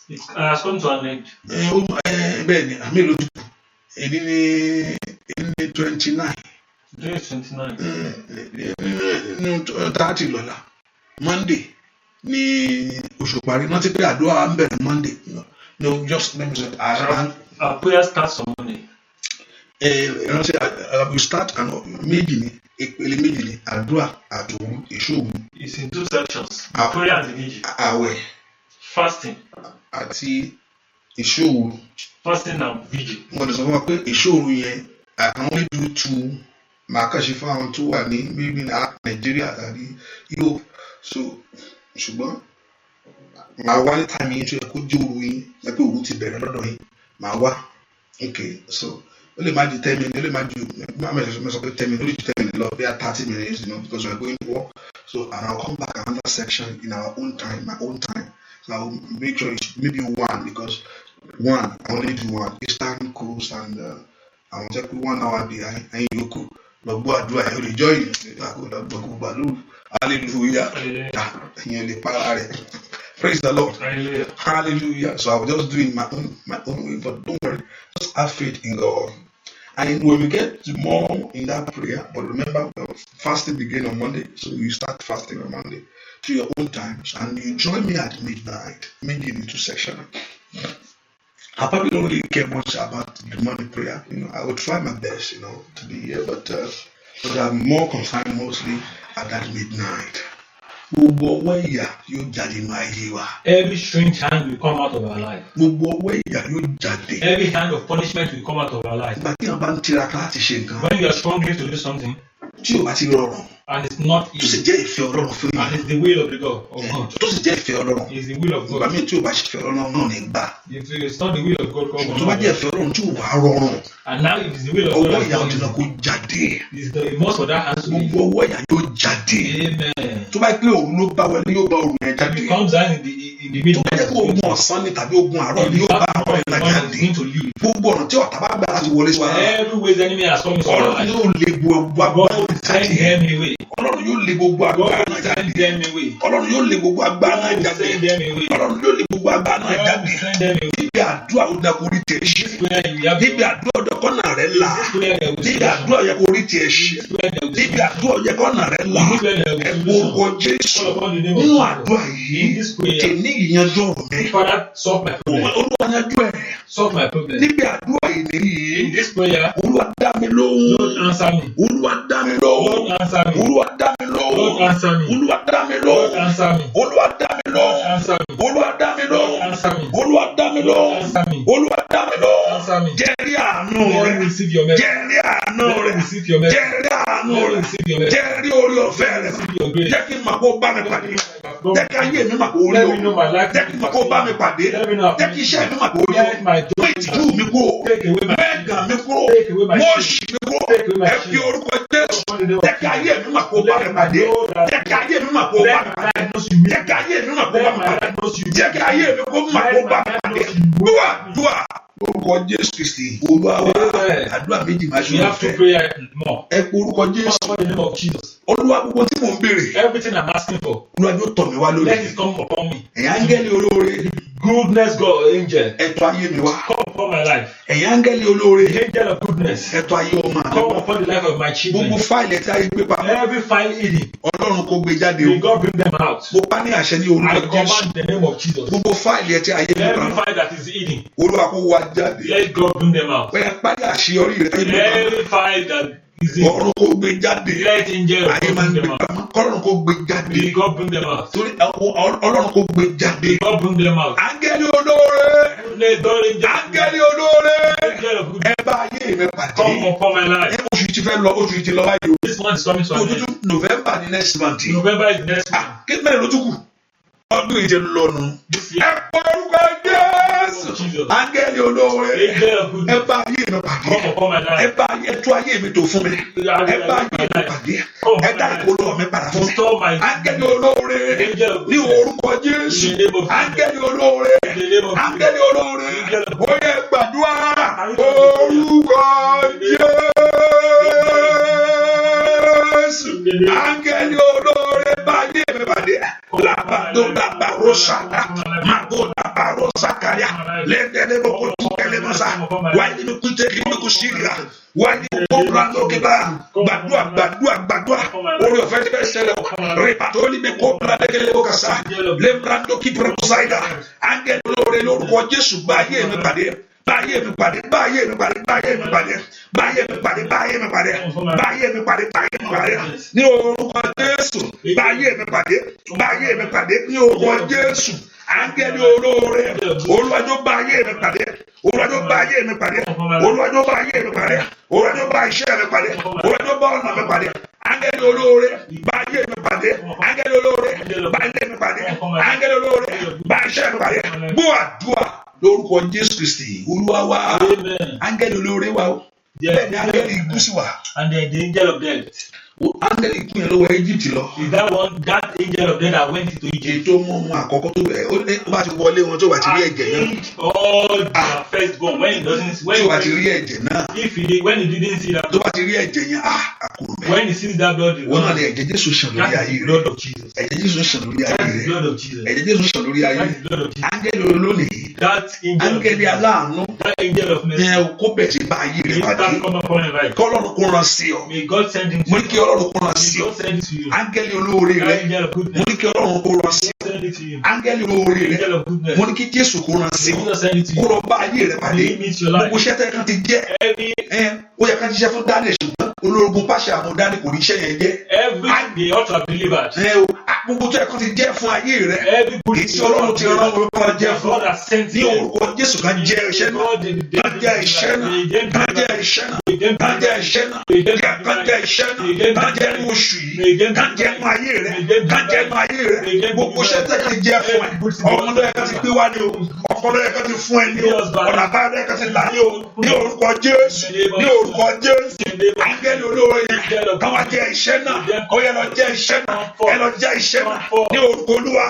it has come to an end. Ẹ, bẹ́ẹ̀ ni, àmì ló ti kù. Èyí ní 29. Today is 29. Nínú 30 lọ́la, Monday ní oṣù parí. Rántí pé àdúrà ń bẹ̀rẹ̀ Monday. No, just let me say Our prayer starts on Monday. Rántí, we start and méjì ní ìpele, méjì ní àdúrà àtòru, ìṣòro. It's in two sections. Ah. Prayer and the vigil. Àwẹ̀ Fasting. àti ìṣòro. Fasting and vigil. Mo lè sọ fún wa pé ìṣòro yẹn, I can only do two. Màá kàn ṣe fún àwọn tó wà ní maybe ní Nàìjíríà tàbí Europe, so ṣùgbọ́n màá wá ní time yín tó yẹ kó jẹ́ òru yín, ẹ pé òru ti bẹ̀rẹ̀ lọ́dọ̀ yín, màá wá. Okay, so ó lè má ju 10 minutes, ó lè má ju, má mẹ́sàn sọ pé 10 minutes, ó lè ju 10 minutes lọ, bí i 30 minutes, because we are going to work. So, and I will come back another section in our own time, my own time. So I will make sure it's maybe one, because one, I only do one Eastern Coast and àwọn jẹ́ pé one hour behind. Ẹ̀yin yòókù lọ gbọ́ àdúrà ẹ̀, ó lè join kó lọ gbọ́ kó gbà lóru. Hallelujah. Hallelujah. Ah, ìyẹn lè para rẹ̀. Praise the Lord. Hallelujah. Hallelujah. So I will just do it my own way, but don't worry, just have faith in God. And when we get to more in that prayer, but remember, fasting begin on Monday, so you start fasting on Monday to your own times, and you join me at midnight, maybe in two section. I probably don't really care much about the morning prayer. I will try my best to be here, but I'm more concerned mostly at that midnight. Gbogbo ọwọ́ ìyà yóò jáde nínú ayé wa. Every strange hand will come out of our life. Gbogbo ọwọ́ ìyà yóò jáde. Every hand of punishment will come out of our life. Ìgbà tí èèyàn bá ń tiraka láti ṣe nǹkan When you are struggling to do something tí ò bá ti rọrùn and it's not tó sì easy jẹ́ ìfẹ́ Ọlọ́run fún yín, and it's the will of the God of God. tó sì jẹ́ ìfẹ́ Ọlọ́run. It's the will of Ìgbà God. míì tí ò bá ṣe ìfẹ́ Ọlọ́run náà ní gbà. If it's not the will of God, God Ṣùgbọ́n will tó bá not. jẹ́ ìfẹ́ Ọlọ́run tí ò wá rọrùn, And now if it's the will of ọwọ́ God, ìyà it's òdì náà not kó jáde. easy. It's the it must for that hand to leave. Gbogbo ọwọ́ ìyà yóò jáde. Amen. Tó bá pé òru ló bá wọlé, yóò bá òru yẹn If jáde. it comes down in the Tó bá jẹ́ midnight, pé ogun ọ̀sán ni tàbí ogun àárọ̀ ni, yóò bá àárọ̀ yẹn náà jáde. is going to leave. Gbogbo ọ̀nà tí ọ̀tá bá gbà láti wọlé sí wa lára, Every way the enemy has come into our Ọlọ́run life, yóò lé gbogbo God agbára will send jáde. them away. Ọlọ́run yóò lé gbogbo God agbára will náà jáde. send them away. Ọlọ́run yóò lé gbogbo agbára náà God will jáde. send them away. Ọlọ́run yóò lé gbogbo agbára náà God jáde. will send them away. Níbi àdúrà, ó dá kó rí tiẹ̀ ṣe. This prayer you have Níbi àdúrà, ó dá kọ́nà rẹ̀ là. This prayer there will be Níbi àdúrà, ó yẹ kó rí tiẹ̀ ṣe. This prayer there will be Níbi àdúrà, ó yẹ kọ́nà rẹ̀ là. This prayer there will Ẹ be wo orúkọ Jésù. Call upon the name of Nínú Jesus. àdúrà yìí, In this prayer, tèmi ìyanjú ọ̀rọ̀ mi. Father, solve my problem. Olúwa, yanjú ẹ̀. Solve my problem. Níbi àdúrà yìí nìyí, In this prayer, Olúwa dá mi lóhùn. Lord, answer me. Olúwa dá mi lóhùn. Lord, answer me. Olúwa dá mi lóhùn. Lord, answer me. Olúwa dá mi Lord, lóhùn. answer me. Olúwa dá mi lóhùn. Answer me. Olúwa dá mi lóhùn. Answer me. Olúwa dá mi lóhùn. Answer me. Olúwa dá mi lóhùn. Answer me. Jẹ́ rí àánú Let rẹ. me receive your mercy. Jẹ́ rí àánú Let me rẹ. receive your mercy. Jẹ́ rí àánú Let me rẹ. receive your mercy. Jẹ́ rí orí ọ̀fẹ́ rẹ. Receive your grace. Jẹ́ kí n mọ̀ kó bá mi pàdé. Jẹ́ kí ayé mi mọ̀ kó rí Let o. me know my life. Jẹ́ kí n mọ̀ kó bá mi pàdé. Let me know. Jẹ́ kí iṣẹ́ mi mọ̀ kó rí o. Let my job. Mú ìtìjú mi kúrò. Take away my Mú ẹ̀gàn mi kúrò. Take away my Mú shame. òṣì mi kúrò. Ẹ fi orúkọ Jésù. Jẹ́ kí ayé mi mà kó bá mi pàdé. Jẹ́ kí ayé mi mà kó bá mi pàdé. Jẹ́ kí ayé mi mà kó bá mi pàdé. Jẹ́ kí ayé mi kó mà kó bá mi pàdé. Dúà dúà orúkọ Jésù Kristi Olúwa wa. Àdúrà méjì máa ṣe We have two òfẹ́. prayer more. Ẹ pe orúkọ Jésù. Call the name of Jesus. Olúwa, gbogbo tí mò ń béèrè, Everything I'm asking for, Olúwa yóò tọ̀ mí wá let lónìí. it come upon me. Ẹ̀yin áńgẹ́lì olóore, Goodness God, angel, ẹ tọ̀ ayé mi wá. Come upon my life. Ẹ̀yin áńgẹ́lì olóore, The angel of goodness, ẹ tọ̀ ayé ọmọ mi come wá. upon the life of my children. Gbogbo fáìlì tí ayé gbé pamọ́, Every file hidden, Ọlọ́run kó gbé jáde o. May God bring them out. Mo pa ní àṣẹ ní orúkọ I Jésù. Command the name of Jesus. Gbogbo fáìlì tí ayé gbé Every pamọ́, file that is hidden, Olúwa kó wá jáde. Let God bring them out. Bẹ́ẹ̀ parí àṣeyọrí rẹ̀ tí ayé gbé pamọ́, Every file that is hidden, Ọ̀run kó gbé jáde. Let angel of Ayé God máa ń bring gbé them out. pamọ́, kọ́lọ́run kó gbé jáde. May God bring them out. Torí Ọlọ́run kó gbé jáde. May God bring them out. Áńgẹ́lì olóore, Goodness, God, angel, áńgẹ́lì olóore, angel of goodness, ẹ bá ayé mi pàdé. Come upon my life. Ẹ oṣù tí fẹ́ lọ, oṣù tí lọ báyìí o. This month is coming to an end. Òtútù November ní next month. November is next month. Kí mẹ́rin ló tún kù? Ọdún yìí ti lọ nù. This Ẹ year, pọ orúkọ Jésù. Jesus. Áńgẹ́lì olóore, Angel of ẹ goodness, bá ayé mi pàdé. Come upon my Ẹ life. bá ayé tú ayé mi tó fún mi. Ẹ bá ayé mi pàdé. Ẹ dá ìkólọ mi padà fún mi. Restore my Áńgẹ́lì olóore Angel of ní goodness. orúkọ Jésù. In the name of Jesus. Áńgẹ́lì olóore. In the name of Jesus. Áńgẹ́lì olóore. Ó yẹ gbàdúrà. Orúkọ Jésù. Áńgẹ́lì olóore bá ayé mi pàdé. Làbàdó dàbàrò sàdá. Màgò dàbàrò sàkàyà. Lẹ́ndẹ̀lẹ́ boko túkẹ́lẹ́ mọ́sá. Wáyé nínú kúté kí ní kò síríà. Wáyé nínú kóra lókè bá. Gbàdúrà, gbàdúrà, gbàdúrà. Orí ọ̀fẹ́ ti bẹ́ ṣẹlẹ̀ o. Rìpàtó ní mi kóra lẹ́gẹ̀lẹ́ bó kàsá. Lẹ́mbrando kí pẹ̀lú. Áńgẹ́lì olóore lórúkọ Jésù bá ayé mi pàdé. Bá ayé mi pàdé, bá ayé mi pàdé, bá ayé mi pàdé, bá ayé mi pàdé, bá ayé mi pàdé, bá ayé mi pàdé, bá ayé mi pàdé. Ní orúkọ Jésù, bá ayé mi pàdé, bá ayé mi pàdé, ní orúkọ Jésù. Áńgẹ́lì olóore, Olúwa jọ̀ọ́ bá ayé mi pàdé, Olúwa jọ̀ọ́ bá ayé mi pàdé, Olúwa jọ̀ọ́ bá ayé mi pàdé, Olúwa jọ̀ọ́ bá iṣẹ́ mi pàdé, Olúwa jọ̀ọ́ bá ọ̀nà mi pàdé. Áńgẹ́lì olóore, bá ayé mi pàdé, áńgẹ́lì olóore, bá ilé mi pàdé, áńgẹ́lì olóore, bá iṣẹ́ mi pàdé. Gbọ́ àdúrà lórúkọ Jésù Kristi Olúwa wa. Amen. Áńgẹ́lì olóore wa o. Bẹ́ẹ̀ ni áńgẹ́lì ikú sì wà. And then the angel of death. Áńgẹ́lì ikú yẹn ló wọ Egypt lọ. Is that one, that angel of death that went into Egypt? Ètò mú ọmọ àkọ́kọ́ tó bẹ̀ ó bá ti wọlé wọn, tó bá ti rí ẹ̀jẹ̀ náà. Killed all their firstborn when he doesn't when Tó bá ti rí ẹ̀jẹ̀ náà. If he when he didn't see that Tó bá ti rí ẹ̀jẹ̀ yẹn, ah, àkùrọ̀ bẹ́ẹ̀. When he sees that blood, Wọn náà ní ẹ̀jẹ̀ Jésù ṣàn lórí that is ayé the rẹ̀. Blood of Jesus. Ẹ̀jẹ̀ Jésù ṣàn lórí ayé That is the rẹ̀. Blood of Jesus. Ẹ̀jẹ̀ Jésù ṣàn lórí ayé. That is the blood of Jesus. Áńgẹ́lì olónìí. That angel of Áńgẹ́lì goodness, aláàánú. That angel of mercy. Ẹ kó bẹ̀ sí bá ayé rẹ̀ May pàdé. that come upon your life. Kọ́lọ́run kó rán sí ọ. May God send him to Mo you. ní kí Ọlọ́run kó rán May sí ọ. God send it to you. Áńgẹ́lì olóore That rẹ. angel of Mo goodness. ní kí Ọlọ́run kó rán sí ọ. Send it to you. Áńgẹ́lì olóore rẹ. Angel of goodness. Mo ní kí Jésù kó rán sí May ọ. Jesus send it to Kó you. lọ bá ayé rẹ pàdé. May he meet your life. Gbogbo iṣẹ́ tẹ́ kan ti jẹ́. Every Ẹ ó yẹ ká ṣiṣẹ́ fún Daniel, ṣùgbọ́n olórogún pàṣẹ àwọn Daniel kò ní iṣẹ́ yẹn jẹ́. Everything they ought to have delivered. Ẹ o, gbogbo tó yẹ kó ti jẹ́ fún ayé rẹ. Every good Kì í ṣe Ọlọ́run ti rán wọn kó jẹ́ fún. God has sent Ní them. orúkọ Jésù, ká jẹ́ iṣẹ́ náà. Ká jẹ́ iṣẹ́ náà. Ká jẹ́ iṣẹ́ náà. Ká jẹ́ iṣẹ́ náà. Ká jẹ́ iṣẹ́ náà. Ká jẹ́ ní oṣù yìí. Ká jẹ́ nínú ayé rẹ. Ká jẹ́ nínú ayé rẹ. Gbogbo iṣẹ́ tẹ́ ká ti jẹ́ fún ẹ. Ọmọ ló yẹ ká ti gbé wá ní o. Ọkọ ló yẹ ká ti fún ẹ ní o. Ọ̀nà àbáyọ ló yẹ ká ti là ní o. Ní orúkọ Jésù. Ní orúkọ Jésù. Áńgẹ́lì olóore yẹn. Ká wá jẹ́ iṣẹ́ náà. Ó yẹ lọ jẹ́ iṣẹ́ náà. Ẹ lọ jẹ́ iṣẹ́ náà. Ní orúkọ Olúwa.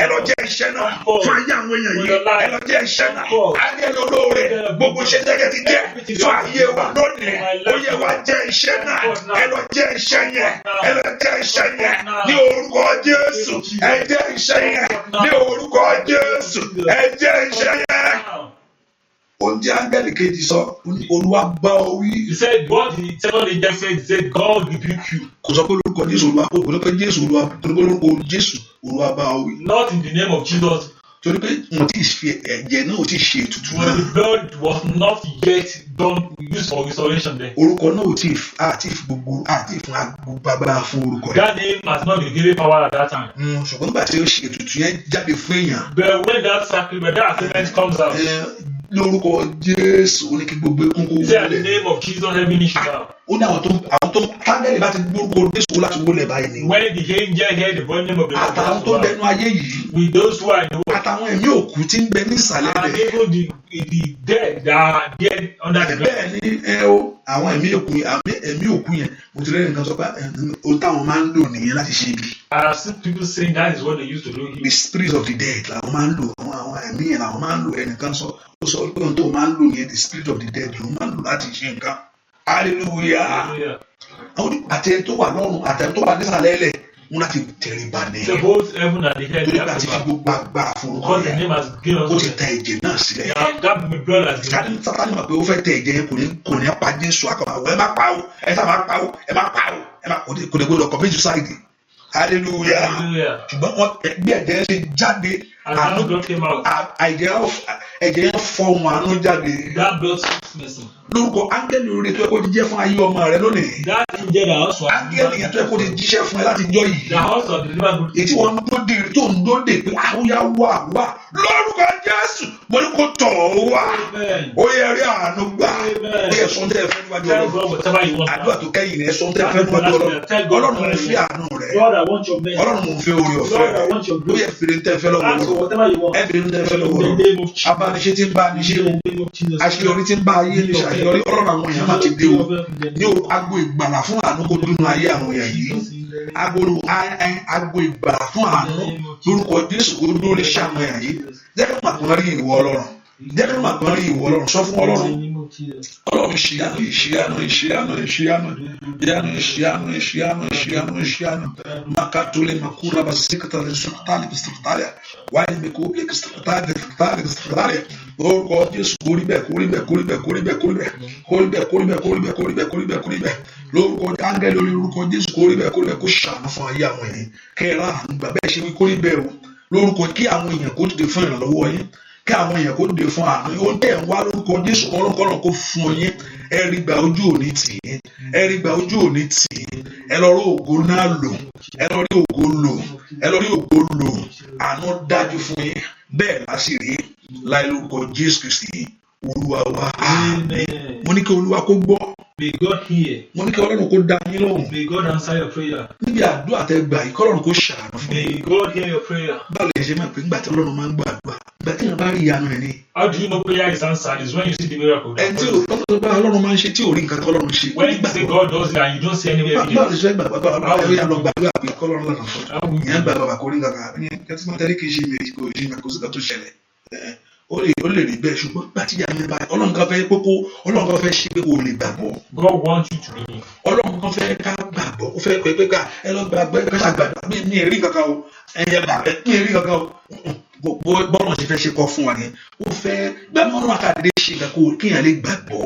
Ẹ lọ jẹ́ iṣẹ́ náà. Fún ayé àwọn èèyàn yìí. Ẹ lọ jẹ́ iṣẹ́ náà. Áńgẹ́lì olóore. Gbogbo iṣẹ́ tẹ́kẹ̀ ti jẹ́ fún ayé wa lónìí. Ó yẹ wá jẹ́ iṣẹ́ náà. Ẹ lọ jẹ́ iṣẹ́ yẹn. Ẹ lọ jẹ́ iṣẹ́ yẹn. Ní orúkọ Jésù. Ẹ jẹ́ iṣẹ́ yẹn. Ní orúkọ Jésù. Ẹ jẹ́ iṣẹ́ yẹn. Ohun tí áńgẹ́lì kejì sọ, ó ní Olúwa bá ọ wí. He said, what the second angel said, he said, "God rebuke you." Kò sọ pé lórúkọ Jésù Olúwa, kò sọ pé Jésù Olúwa, torí pé lórúkọ Jésù Olúwa bá ọ wí. Not in the name of Jesus. Torí pé wọn ti fi ẹ̀jẹ̀ náà ò ti ṣe ètùtù When náà. The blood was not yet done, used for restoration then. Orúkọ náà ò tí àti fi gbogbo àti fún gbogbo agbára fún orúkọ yẹn. That name has not been given power at that time. Ṣùgbọ́n nígbà tí ó ṣe ètùtù yẹn jáde fún èèyàn. But when that sacrifice, that atonement comes out, Ẹ, lórúkọ Jésù, ó ní kí gbogbo eékún kó he said, "In the wólẹ̀. Name of Jesus, every knee shall bow." Ó ní àwọn tó àwọn Àtàwọn tó tángẹ́lì bá ti gbórúkọ Jésù láti wọlé báyìí ni. When the angel heard the name of the Lord, Àtàwọn tó bẹnu ayé yìí. With those who are in the world, Àtàwọn ẹ̀mí òkú tí ń bẹ ní ìsàlẹ̀ and rẹ̀. even the dead that are dead under the ground. Bẹ́ẹ̀ ni ẹ o, àwọn ẹ̀mí òkú yẹn, àwọn ẹ̀mí òkú yẹn, mo ti rẹ́ nǹkan sọ pé ohun táwọn máa ń lò nìyẹn láti ṣe ibi. I have seen people saying that is what they used to do. The spirit of the dead làwọn máa ń lò, àwọn ẹ̀mí yẹn làwọn máa ń lò. Ẹnìkan sọ, ó sọ pé ohun tó máa ń lò nìyẹn, the spirit of the dead ló máa ń lò láti ṣe nǹkan. Hallelujah. Hallelujah. Àwọn àti ẹni tó wà lọ́run àti ẹni tó wà nísàlẹ̀ ẹlẹ̀ wọn láti tẹríba ní. So both heaven and the earth, Torí they pé have àti to fi bow. gbogbo agbára fún orúkọ Because the yẹn. name has given Ó us ti ta ẹ̀jẹ̀ náà sílẹ̀. That blood has been Sátánì Sátánì mọ̀ pé ó fẹ́ tẹ ẹ̀jẹ̀ yẹn, kò ní pa Jésù akọ̀wé àwọn, ẹ má pa o, ẹ sá má pa o, ẹ má pa o, ẹ má kò ní gbọdọ̀ commit suicide. Hallelujah. Hallelujah. Ṣùgbọ́n wọn bí ẹ̀jẹ̀ yẹn ṣe jáde, As àánú that blood came out, ẹ̀jẹ̀ yẹn fọhùn àánú jáde. That blood speaks mercy. Lórúkọ áńgẹ́lì rere tó yẹ kó ti jẹ́ fún ayé ọmọ rẹ lónìí. That angel that also has Áńgẹ́lì yẹn tó yẹ kó ti jíṣẹ́ fún ẹ láti jọ yìí. That also deliver good. Èyí tí wọ́n ń dóde tó ń dóde pé àwòyá wà wà lórúkọ Jésù, mo ní kó tọ̀ ọ́ wá. Amen. Ó yẹ rí àánú gbà. Ó yẹ sọ tẹ́ ẹ fẹ́ níwájú Tell Ọlọ́run. God whatever you want. Àdúrà tó kẹ́yìn ni, ẹ sọ tẹ́ ẹ fẹ́ níwájú Ọlọ́run. Ọlọ́run, mo fẹ́ àánú rẹ. Lord, I want your mercy. Ọlọ́run, mo fẹ́ oore ọ̀fẹ́ Lord, rẹ. I want your Ó grace. yẹ fèrè tẹ́ ẹ fẹ́ lọ́wọ́ Ask for Ọlọ́run. whatever you want. Ẹ fèrè tẹ́ ẹ fẹ́ lọ́wọ́ In the Ọlọ́run. name of Jesus. Abániṣe tí ń bá ní ṣe o. In the name of Jesus. Àṣeyọrí tí ń bá ayé ní ṣàṣeyọrí. Ọlọ́run àwọn èèyàn má ti dé o. Ní ago ìgbàlà fún àánú kó dúnú ayé àwọn èèyàn yìí. Ago ìgbàlà fún àánú lórúkọ Jésù kó dúró lè ṣe àwọn èèyàn yìí. Jẹ́ kí màá kàn rí ìwọ Ọlọ́run. Jẹ́ kí màá kàn rí ìwọ Ọlọ́run. Sọ fún Ọlọ́run. In the name of Jesus. Ọlọ́run, ṣìyànú, ìṣìyànú, ìṣìyànú, ìṣìyànú, ìyànú, ìṣìyànú, ìṣìyànú, ìṣìyànú, ìṣìyànú. Makatule makura basikata sukutali bisukutali wáyé mi kò bí sukutali sukutali sukutali. Lórúkọ Jésù, kó rí bẹ́ẹ̀, kó rí bẹ́ẹ̀, kó rí bẹ́ẹ̀, kó rí bẹ́ẹ̀, kó rí bẹ́ẹ̀, kó rí bẹ́ẹ̀, kó rí bẹ́ẹ̀, kó rí bẹ́ẹ̀, kó rí bẹ́ẹ̀, kó rí bẹ́ẹ̀, kó rí bẹ́ẹ̀. Lórúkọ áńgẹ́lì orí orúkọ Jésù, kó rí bẹ́ẹ̀, kó rí bẹ́ẹ̀, kó ṣàánú fún ayé àwọn èèyàn kẹ́ẹ̀rọ àánú gbà. Bẹ́ẹ̀ ṣe wí, kó rí bẹ́ẹ̀ o. Lórúkọ kí àwọn èèyàn kó dìde fún ìrànlọ́wọ́ yín, kí àwọn èèyàn kó dìde fún àánú yín. Ó tẹ̀ ń wá lórúkọ Jésù, kọ́lọ́kọ́lọ́ kó fún yín. Ẹ rí gbà, ojú òní tì yín. Ẹ rí gbà, ojú òní tì yín. Ẹ lọ rí ògo náà lò. Ẹ lọ rí ògo lò. Ẹ lọ rí ògo lò. Àánú dájú fún yín. Bẹ́ẹ̀ lá sì rí láì lórúkọ Jésù Kristi Olúwa wa, àmín. Amen. Mo ní kí Olúwa kó gbọ́. May God hear. Mo ní kí Ọlọ́run kó dá yín lóhùn. May God answer your prayer. Níbi àdúrà tẹ gbà yìí, kọ́lọ́run kó ṣàánú fún yín. May God hear your prayer. Báwo lè ṣe máa pè nígbà tí Ọlọ́run máa ń gbọ́ àdúrà? Ìgbà tí èèyàn bá rí ìyanu ẹ̀ ni. How do you know prayer is answered? Is when you see the miracle. Ẹni tí ò tọ́jú bá Ọlọ́run máa ń ṣe tí ò rí nǹkan tọ́lọ́run ṣe. When you say God does it and you don't see any Báwo evidence. lè ṣe gbàgbọ́? Báwo yà lọ gbàdúrà pé kọ́lọ́run lọ́nà fún ìyẹn gbàgbọ́ bàbá kò rí nǹkan kan ní ẹni tí wọ́n tẹ́lẹ̀ kì í ṣe méjì, kò ṣe kò sí nǹkan tó ṣẹlẹ̀. Ó lè rí bẹ́ẹ̀, ṣùgbọ́n gbà tí ìyanu bá Ọlọ́run kan fẹ́ pé kó Ọlọ́run kan fẹ́ ṣe pé kó lè gbàgbọ́. God wants you to believe. Ọlọ́run kan fẹ́ ká gbàgbọ́. Ó fẹ́ pé ká ẹ lọ gbàgbọ́, ẹ ká gbàgbọ́. Mi ì rí nǹkan kan o, ẹ̀yẹ gbàgbọ́, mi ì rí nǹkan kan o. Bọ́lá ṣe fẹ́ ṣe kọ́ fún wa ni ó fẹ́ gbàgbọ́. Ọlọ́run àkàdé ṣe nǹkan kó kéèyàn lè gbàgbọ́.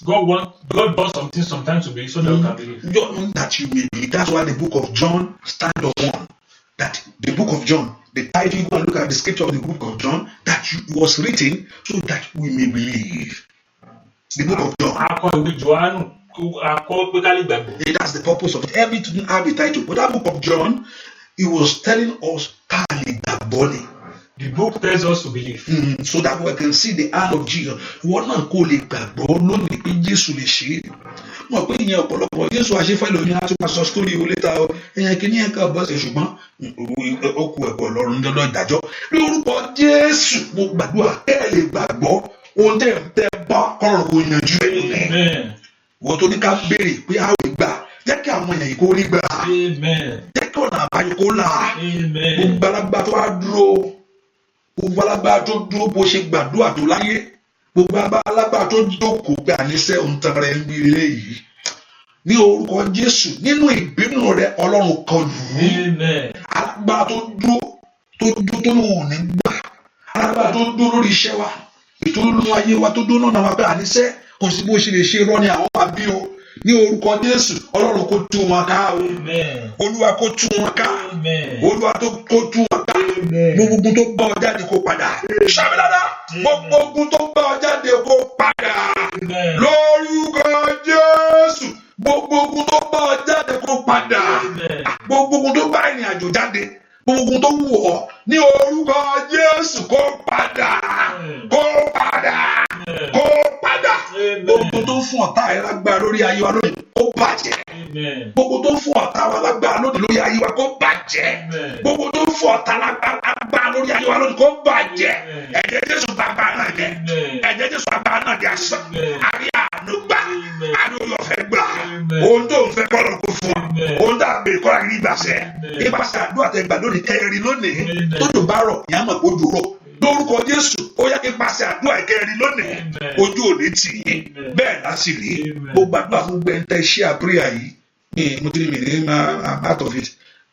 God does something sometimes to believe so that we can believe. John, that you may believe. That's why the book of John stand upon. That the book of John, the title, you go and look at the scripture of the book of John, that was written so that we may believe. The book of John. A kọ ìwé Jòhánù, a kọ pé ká lè gbàgbọ́. That's the purpose of it. Everything have a title. But that book of John, it was telling us ká lè gbàgbọ́ ni. The book tells us to believe. So that we can see the hand of Jesus. Ìwọ náà kò lè gbàgbọ́ lónìí pé Jésù lè ṣe é. Mọ̀ pé ìyẹn ọ̀pọ̀lọpọ̀ Jésù àṣefẹ́ lónìí á tún máa sọ story o létà o. Ìyẹn kìíní ẹ̀ka bọ́ sí, ṣùgbọ́n ó kú ẹ̀kọ́ Ọlọ́run lọ́dọ̀ ìdájọ́. Lórúkọ Jésù, mo gbàdúrà kẹ́ ẹ lè gbàgbọ́ ohun tẹ́ tẹ́ bá kọ́rọ̀ kò yanjú ẹ̀ lónìí. Amen. Wọ́n tó ní ká béèrè pé a ò gbà, jẹ́ kí àwọn èèyàn yìí kó rí gbà. Amen. Jẹ́ kí ọ̀nà àbáyọ kó là. Amen. Gbogbo alágbá tó wá dúró, gbogbo alágbá tó dúró bó ṣe gbàdúrà tó láyé, gbogbo alágbá tó jókòó pé àníṣe òun tan rẹ̀ ń bí eléyìí, ní orúkọ Jésù, nínú ìbínú rẹ̀, Ọlọ́run kọlù ú. Amen. Alágbá tó dúró, tó dúró, tó lóun ò ní gbà, alágbá tó dúró lórí iṣẹ́ wa, ètò olú ayé wa, tó dúró náà wá pé àníṣe kò sí bó ṣe lè ṣe, irọ́ ni àwọn àbí o. Ní orúkọ Jésù, Ọlọ́run kó tú wọn ká o. Amen. Olúwa kó tú wọn ká. Amen. Olúwa tó kó tú wọn ká. Amen. Gbogbo ogun tó bá ọ jáde kó padà. Sàmì dáadáa, gbogbo ogun tó bá ọ jáde kó padà. Amen. Lórúkọ Jésù, gbogbo ogun tó bá ọ jáde kó padà. Amen. Gbogbo ogun tó bá ìrìn àjò jáde, gbogbo ogun tó wù ọ́, ní orúkọ Jésù, kó padà, kó padà, kó padà. Amen. Gbogbo tó ń fún ọ̀tá ẹ̀ lágbára lórí ayé wa lónìí, kó bàjẹ́. Amen. Gbogbo tó fún ọ̀tá wa lágbára lónìí lórí ayé wa kó bàjẹ́. Gbogbo tó fún ọ̀tá lágbára lórí ayé wa lónìí kó bàjẹ́. Ẹ̀jẹ̀ Jésù bàbá náà jẹ́. Ẹ̀jẹ̀ Jésù bàbá náà jẹ́ asán. Àrí àánú gbà. Àrí orí ọ̀fẹ́ gbà. Ohun tó ń fẹ́ kọ́ ló kó fún wa. Ohun tó àbèrè kọ́ àrí ìgbàsẹ̀. Ìgbàsẹ̀ àdúrà tẹ gbà lónìí kẹrin lónìí. Tójò bá rọ̀, ìyá mọ̀ kó jò rọ̀. Lórúkọ Jésù, ó yá kí pàṣẹ àdúrà ìkẹrin lónìí. Ojú òní tì yín. Bẹ́ẹ̀ láti rí. Mo gbàdúrà fún gbẹ̀ntẹ́ iṣẹ́ àpíríà yìí. Mi mo ti ní mi ní máa I'm out of it.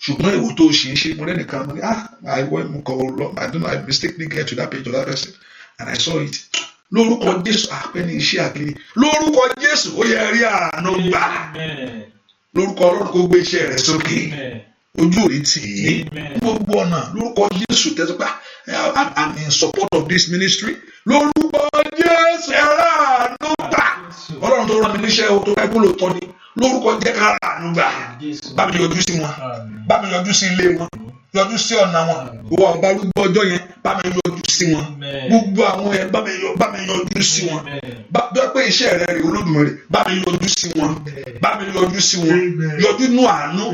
Ṣùgbọ́n ìwò tó ṣì ń ṣe, mo rẹ́nìkan, mo ní I went, mo kọ̀ lọ, I don't know, I mistakenly get to that page of that person and I saw it. Lórúkọ Jésù, àpẹ ní iṣẹ́ àkíní. Lórúkọ Jésù, ó yẹ rí àánú gbà. Lórúkọ Ọlọ́run, kó gbé iṣẹ́ rẹ̀ sókè. Ojú òní tì í. Gbogbo ọ̀nà, lórúkọ Jésù, tẹ́sán pé I'm in support of this ministry. Lórúkọ Jésù, ẹ̀rọ àánú gbà. Ọlọ́run tó rán mi níṣẹ́ o, tó fẹ́ kó lóòótọ́ ni. Lórúkọ jẹ́ ká àánú gbà. Bá mi yọjú sí wọn. Bá mi yọjú sí ilé wọn. Yọjú sí ọ̀nà wọn. Ìwọ ọba arúgbó ọjọ́ yẹn, bá mi yọjú sí wọn. Gbogbo àwọn yẹn, bá mi yọjú sí wọn. Bá pé iṣẹ́ rẹ rè Olódùmarè, bá mi yọjú sí wọn. Bá mi yọjú sí wọn. Yọjú nú àánú.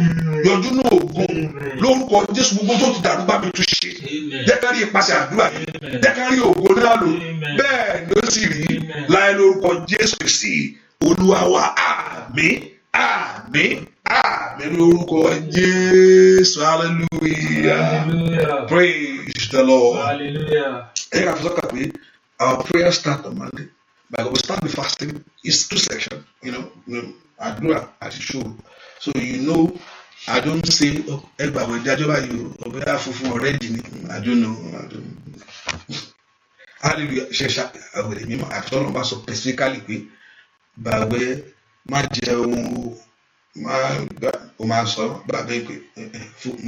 Yọjú nú ògo. Lórúkọ Jésù, gbogbo tó ti dàrú, bá mi tún ṣe. Jẹ́ ká rí ìpàṣẹ àdúrà yìí. Jẹ́ ká rí ògo náà lò. Bẹ́ẹ̀ ló sì rí. Láì lórúkọ Jésù Kristi, Olúwa wa, àmín, àmín, àmín lórúkọ Jésù. Hallelujah. Hallelujah. Praise the Lord. Hallelujah. Ẹ ká fi sọ́kà pé our prayer start on Monday. But we start with fasting. It's two sections, àdúrà àti ṣòro. So I don't say, oh, ẹ gbàgbọ́ ìdájọ́ báyìí o, ọ̀bẹ funfun already ni. I don't know. I don't. Hallelujah. Ṣe ṣe àwẹ̀rẹ̀ mímọ́ àti Ọlọ́run bá sọ specifically pé gbàgbé, má jẹun o, má gbà o, máa sọ gbàgbé pé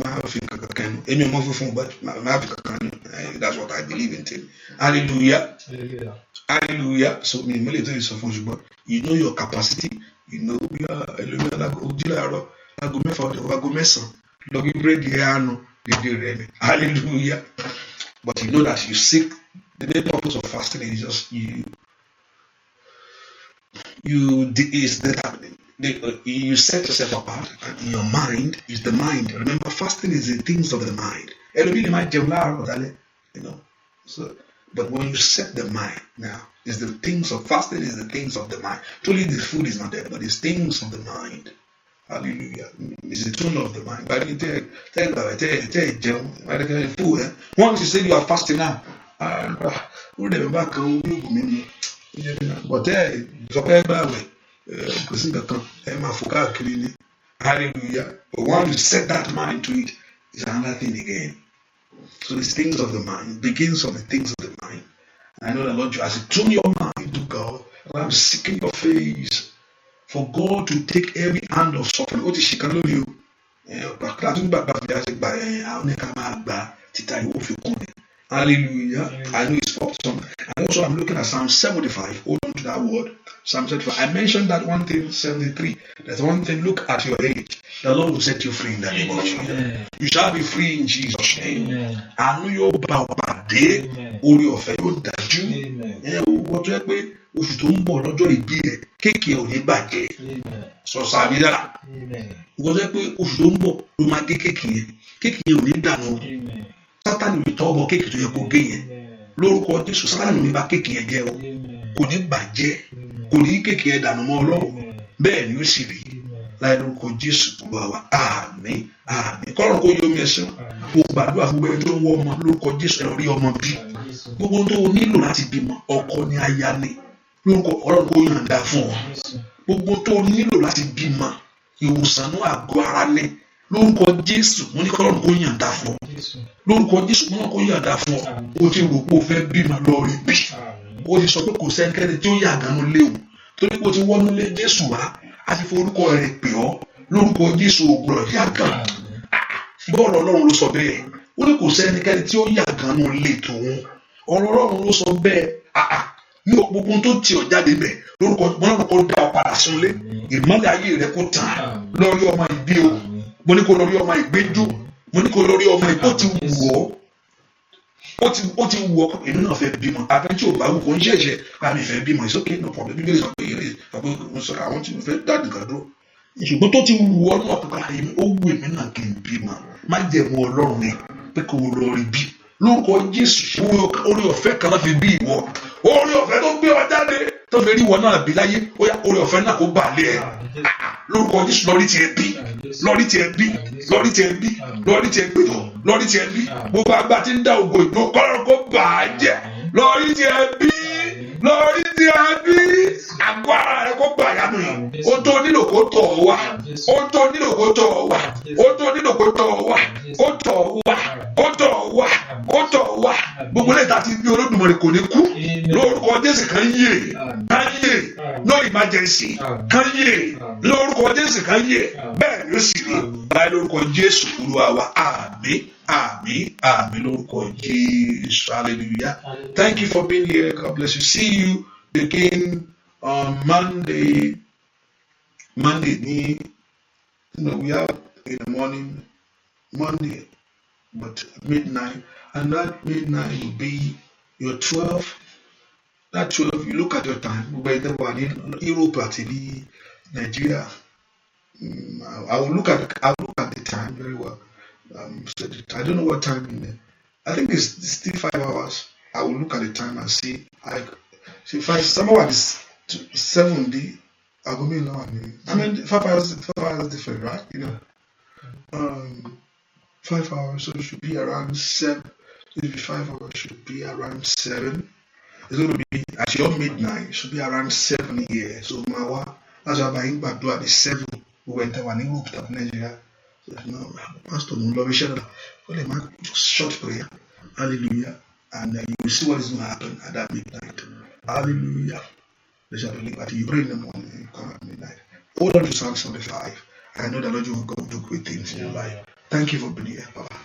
má fi kankan kẹnu. Èmi ò mọ funfun, but má fi kankan nù. That's what I believe in too. Hallelujah. Hallelujah. Hallelujah. So mi ìmọ̀lẹ̀ tó yẹ sọ fún, ṣùgbọ́n you know your capacity, you know bí ẹlòmíràn lágo ojú láàárọ̀, lágo 6 ọ̀dọ̀, lágo 9 lọ gbé búrẹ́dì ẹ̀ àánú dédé rẹ̀ ni. Hallelujah. But you know that you seek the main purpose of fasting is just you is that you set yourself apart and in your mind is the mind. Remember, fasting is the things of the mind. Ẹlòmíì lè má jẹun láàárọ̀ dálẹ́. So, but when you set the mind now, is the things of fasting is the things of the mind. Truly, the food is not there, but it's things of the mind. Hallelujah. It's the tone of the mind. But you tell tell jẹun food. Once you say you are fasting now, ó rẹ̀ mí bákan, orí ògùn mi mu. But ẹ sọ pé ẹ gbààwẹ̀, kò sí nǹkan kan, ẹ máa fò káàkiri ni. Hallelujah. But once you set that mind to it, it's another thing again. So it's things of the mind, begins of the things of the mind. I know the Lord, as you tune your mind to God, and I'm seeking your face for God to take every hand of suffering. Ó ti ṣe kan lórí o. Àti gbàgbà fi àṣẹ gbà ẹ̀ àwọn ní ká máa gbà títà ìwọ fi kún ni. Hallelujah. I know it's for some. And also I'm looking at Psalm 75. Hold on to that word. Psalm 75. I mentioned that one thing, 73. There's one thing, look at your age. The Lord will set you free in the name of Jesus. You shall be free in Jesus' name. Àánú yóò bá ọ pàdé. Orí ọ̀fẹ́ yóò dájú. Ẹ wọ́n tó yẹ pé oṣù tó ń bọ̀ lọ́jọ́ ìbí rẹ̀, kéèkì ẹ̀ ò ní bàjẹ́. Sọ sàmì dára. Wọ́n tó yẹ pé oṣù tó ń bọ̀ ló máa gé kéèkì yẹn. Kéèkì yẹn ò ní dànù. Sátánì ò ní tọwọ́ bọ kéèkì tó yẹ kó gé yẹn. Lórúkọ Jésù, Sátánì ò ní bà kéèkì yẹn jẹ́ o. Kò ní bàjẹ́. Kò ní kéèkì yẹn dànù mọ́ Ọlọ́run. Bẹ́ẹ̀ ni ó sì rí. Láì lórúkọ Jésù Olúwa wa. Àmín. Àmín. Kọ́lọ́run kó yọ omi ẹ̀sìn. Mo gbàdúrà fún gbogbo ẹni tó ń wọ́ ọmọ, lórúkọ Jésù, ẹ lọ rí ọmọ bí. Gbogbo tó o nílò láti bímọ, ọkọ ni, aya ni. Lórúkọ Ọlọ́run, kó yọ̀ǹda fún ọ. Gbogbo tó o nílò láti bímọ, ìwòsàn ní àgọ́ ara ni. Lórúkọ Jésù, mo ní kọ́lọ́run kó yọ̀ǹda fún ọ. Lórúkọ Jésù, mo ní kó yọ̀ǹda fún ọ. O ti rò pé o fẹ́ bímọ, lọ rí bí. O ti sọ pé kò sẹ́nikẹ́ni tí ó yàgànnú léwu. Torí pé o ti wọ́nú lé Jésù wá, a ti forúkọ rẹ̀ pè ọ́. Lórúkọ Jésù, o gbọ́dọ̀ yàgàn. Bọ́ọ̀lù Ọlọ́run ló sọ bẹ́ẹ̀. Ó ní kò sẹ́nikẹ́ni tí ó yàgànnú lé tòun. Ọ̀rọ̀ Ọlọ́run ló sọ bẹ́ẹ̀. Ní gbogbo tó ti ọ̀ jáde bẹ̀, lórúkọ Ọlọ́run, kó dá ọ padà súnlé. Ìmọ́lẹ̀ ayé rẹ kó tàn lórí ọmọ ìbí o. Mo ní kó lórí ọmọ ìgbẹ́jọ́. Mo ní kó lórí ọmọ ìbí. Ó ti wù ọ́. Ó ti wù ọ́. Èmi náà fẹ́ bímọ. Àfẹ́ tí ò bá wù kó ń ṣẹ̀ṣẹ̀ bá mi fẹ́ bímọ. It's okay, no problem. Bíbélì sọ pé mo sọ àwọn tí mo fẹ́ dá nìkan dúró. Ṣùgbọ́n tó ti wù ọ́ náà pípa, ó wù èmi náà kí n bímọ. Májẹ̀mú Ọlọ́run ni pé kò lọ rí bí. Lórúkọ Jésù, orí ọ̀fẹ́ kan náà fi bí ìwọ. Orí ọ̀fẹ́ tó gbé ọ jáde tó fi rí ìwọ náà bí láyé, ó yá, orí ọ̀fẹ́ náà kó bà lé ẹ. Lórúkọ Jésù, lórí tiẹ̀ bí, lórí tiẹ̀ bí, lórí tiẹ̀ bí, lórí tiẹ̀ gbé tọ̀, lórí tiẹ̀ bí. Gbogbo agbá tí ń dá ògo ìdó kọ́lọ́run kó bà á jẹ́. Lórí tiẹ̀ bí, lórí tiẹ̀ bí. Àgọ́ ara rẹ kó gbà yánu yìí. Ó tó nílò kó tọ̀ ọ́ wá, ó tó nílò kó tọ̀ ọ́ wá, ó tó nílò kó tọ̀ ọ́ wá, kó tọ̀ ọ́ wá, kó tọ̀ ọ́ wá, kó tọ̀ ọ́ wá. Gbogbo lẹ́yìn tá a ti bí Olódùmarè kò ní kú. Lórúkọ Jésù, kan yè, kan yè. No emergency, kan yè. Lórúkọ Jésù, kan yè. Bẹ́ẹ̀ ni ó sì rí báyìí lórúkọ Jésù Olúwa wa. Àmín, àmín, àmín lórúkọ Jésù. Hallelujah. Thank you for being here. God bless you. See you again on Monday. Monday ní, we have in the morning Monday, but midnight, and that midnight will be your 12. That 12, you look at your time. Gbogbo ẹni wà ní Europe àti ní Nigeria, I will look at the time very well. So I don't know what time in there. I think it's still 5 hours. I will look at the time and see. I see five somewhere is 7 d. Aago mélòó wà ní? I mean, 5 hours, 5 hours different, right? 5 hours, so it should be around 7. It'll be 5 hours, should be around 7. It's going to be at your midnight, it should be around 7 here. So máa wá, that's why báyìí gbàdúrà ní 7. Gbogbo ẹni tẹ́ wà ní Europe tàbí Nigeria. So no, pastor mo ń lọ bí iṣẹ́ náà. Ó lè má short prayer. Hallelujah. And you will see what is going to happen at that midnight. Hallelujah. There shall be liberty. You pray in the morning, you come at midnight. Hold on to Psalm 75. I know that Lord you will go do great things in your life. Thank you for being here. Bye bye.